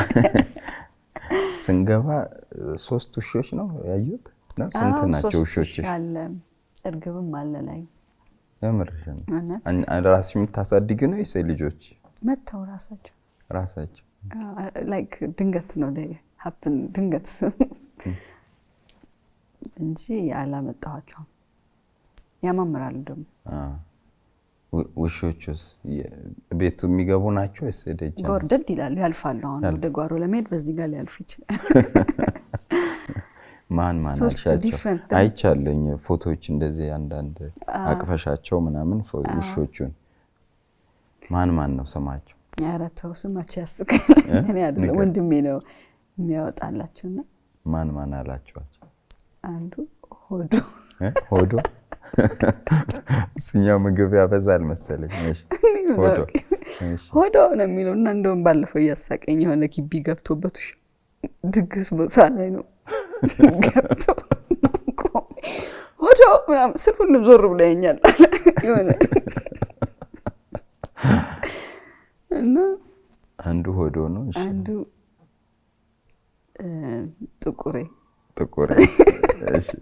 ስንገባ ሶስት ውሾች ነው ያዩት። ነው ስንት አዎ፣ ናቸው ሶስት ውሾችሽ? ውሻ አለ፣ እርግብም አለ ላይ። የምርሽን ነው? እውነት። ራስሽ የምታሳድጊ ነው ወይስ ልጆች? መጥተው ራሳቸው። ራሳቸው? Like ድንገት ነው happen፣ ድንገት እንጂ አላመጣኋቸውም። ያማምራሉ ደግሞ። ውሾቹስ ቤቱ የሚገቡ ናቸው ወይስ ደጅ ነው? ጎርደድ ይላሉ፣ ያልፋሉ። አሁን ወደ ጓሮ ለመሄድ በዚህ ጋር ሊያልፉ ይችላል። ማን ማን ሶስት አልሻቸው? different አይቻለኝ ፎቶዎች እንደዚህ አንዳንድ አቅፈሻቸው ምናምን ውሾቹን። ማን ማን ነው ስማቸው? ኧረ ተው፣ ስማቸው ያስቃል። እኔ አይደለም፣ ንገር። ወንድሜ ነው የሚያወጣላቸው እና ማን ማን አላቸዋቸው? አንዱ ሆዱ። እ? ሆዶ፣ እሱኛው ምግብ ያበዛል መሰለኝ። እሺ፣ ሆዶ፣ እሺ። ሆዶ ነው የሚለው። እና እንደውም ባለፈው እያሳቀኝ የሆነ ግቢ ገብቶበት ውሻ ድግስ ቦታ ላይ ነው ገብቶ ቆሜ ሆዶ ምናምን ስል ሁሉም ዞር ብሎ ያኛል የሆነ እና አንዱ ሆዶ ነው። እሺ። አንዱ ጥቁሬ። ጥቁር፣ እሺ።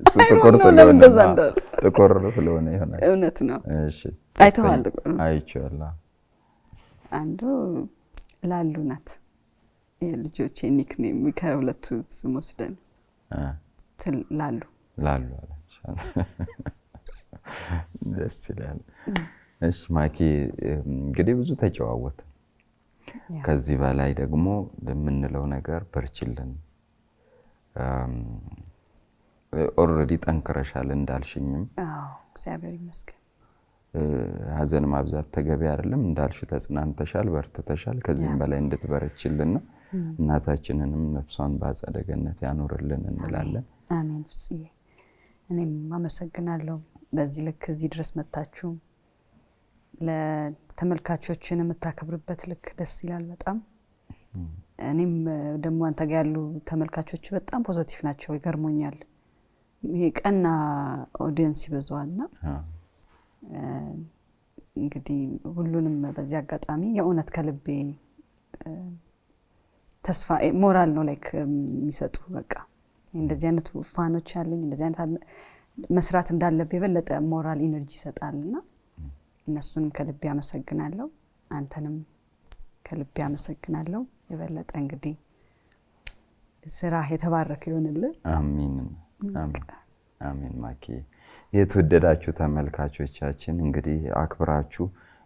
እሱ I don't ጥቁር know ስለሆነ ለምን እንደዛ ነው። እንዳሉ። ጥቁር ስለሆነ ይሆናል። እውነት ነው። እሺ። አይተኸዋል? ጥቁር ነው። አይቼዋለሁ። አንዱ ላሉ ናት፣ የልጆቼ nickname ከሁለቱ ስም ወስደን ላሉ። ላሉ አለች። ደስ ይላል። እሺ ማኪ፣ እንግዲህ ብዙ ተጨዋወትን። ከዚህ በላይ ደግሞ ለምንለው ነገር በርችልን። Already ጠንክረሻል እንዳልሽኝም። አዎ፣ እግዚአብሔር ይመስገን። ሀዘን ማብዛት ተገቢ አይደለም እንዳልሽ ተጽናንተሻል፣ በርትተሻል። ከዚህም በላይ እንድትበረችልን ነው። እናታችንንም ነፍሷን በአጸደ ገነት ያኑርልን እንላለን። አሜን። ፍጽዬ፣ እኔም አመሰግናለሁ። በዚህ ልክ እዚህ ድረስ መታችሁ ለተመልካቾችን የምታከብርበት ልክ ደስ ይላል በጣም። እኔም ደግሞ አንተ ጋር ያሉ ተመልካቾች በጣም positive ናቸው፣ ይገርሞኛል። ይሄ ቀና audience ይበዛዋል እና እንግዲህ ሁሉንም በዚህ አጋጣሚ የእውነት ከልቤ ተስፋ ሞራል ነው like የሚሰጡ፣ በቃ እንደዚህ አይነት fan ኦች ያሉኝ፣ እንደዚህ አይነት መስራት እንዳለብህ የበለጠ ሞራል energy ይሰጣል እና እነሱንም ከልቤ አመሰግናለሁ። አንተንም ከልቤ አመሰግናለሁ። የበለጠ እንግዲህ ስራ የተባረከ ይሆንልን። አሚን አሚን አሚን። ማኪ፣ የተወደዳችሁ ተመልካቾቻችን እንግዲህ አክብራችሁ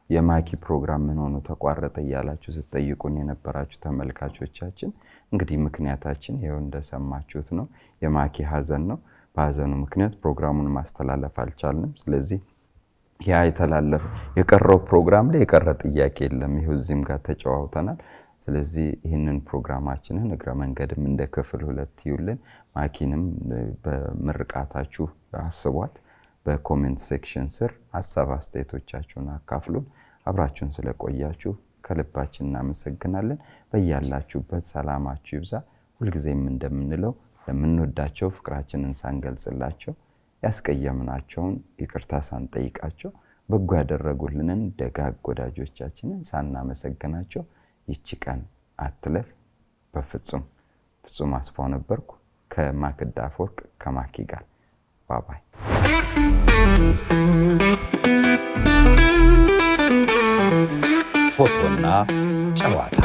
የማኪ ፕሮግራም ምን ሆኖ ተቋረጠ እያላችሁ ስትጠይቁን የነበራችሁ ተመልካቾቻችን እንግዲህ ምክንያታችን ይኸው እንደሰማችሁት ነው። የማኪ ሀዘን ነው። በሀዘኑ ምክንያት ፕሮግራሙን ማስተላለፍ አልቻልንም። ስለዚህ ያ የተላለፈ የቀረው ፕሮግራም ላይ የቀረ ጥያቄ የለም። ይኸው እዚህም ጋር ተጨዋውተናል። ስለዚህ ይህንን ፕሮግራማችንን እግረ መንገድም እንደ ክፍል ሁለት ይውልን። ማኪንም በምርቃታችሁ አስቧት። በ comment section ስር ሀሳብ አስተያየቶቻችሁን አካፍሉን። አብራችሁን ስለቆያችሁ ከልባችን እናመሰግናለን። በያላችሁበት ሰላማችሁ ይብዛ። ሁልጊዜም እንደምንለው ለምንወዳቸው ፍቅራችንን ሳንገልጽላቸው፣ ያስቀየምናቸውን ይቅርታ ሳንጠይቃቸው፣ በጎ ያደረጉልንን ደጋግ ወዳጆቻችንን ሳናመሰግናቸው ይቺ ቀን አትለፍ በፍጹም። ፍጹም አስፋው ነበርኩ ከማክዳ አፈወርቅ ከማኪ ጋር። Bye bye። ፎቶና ጨዋታ።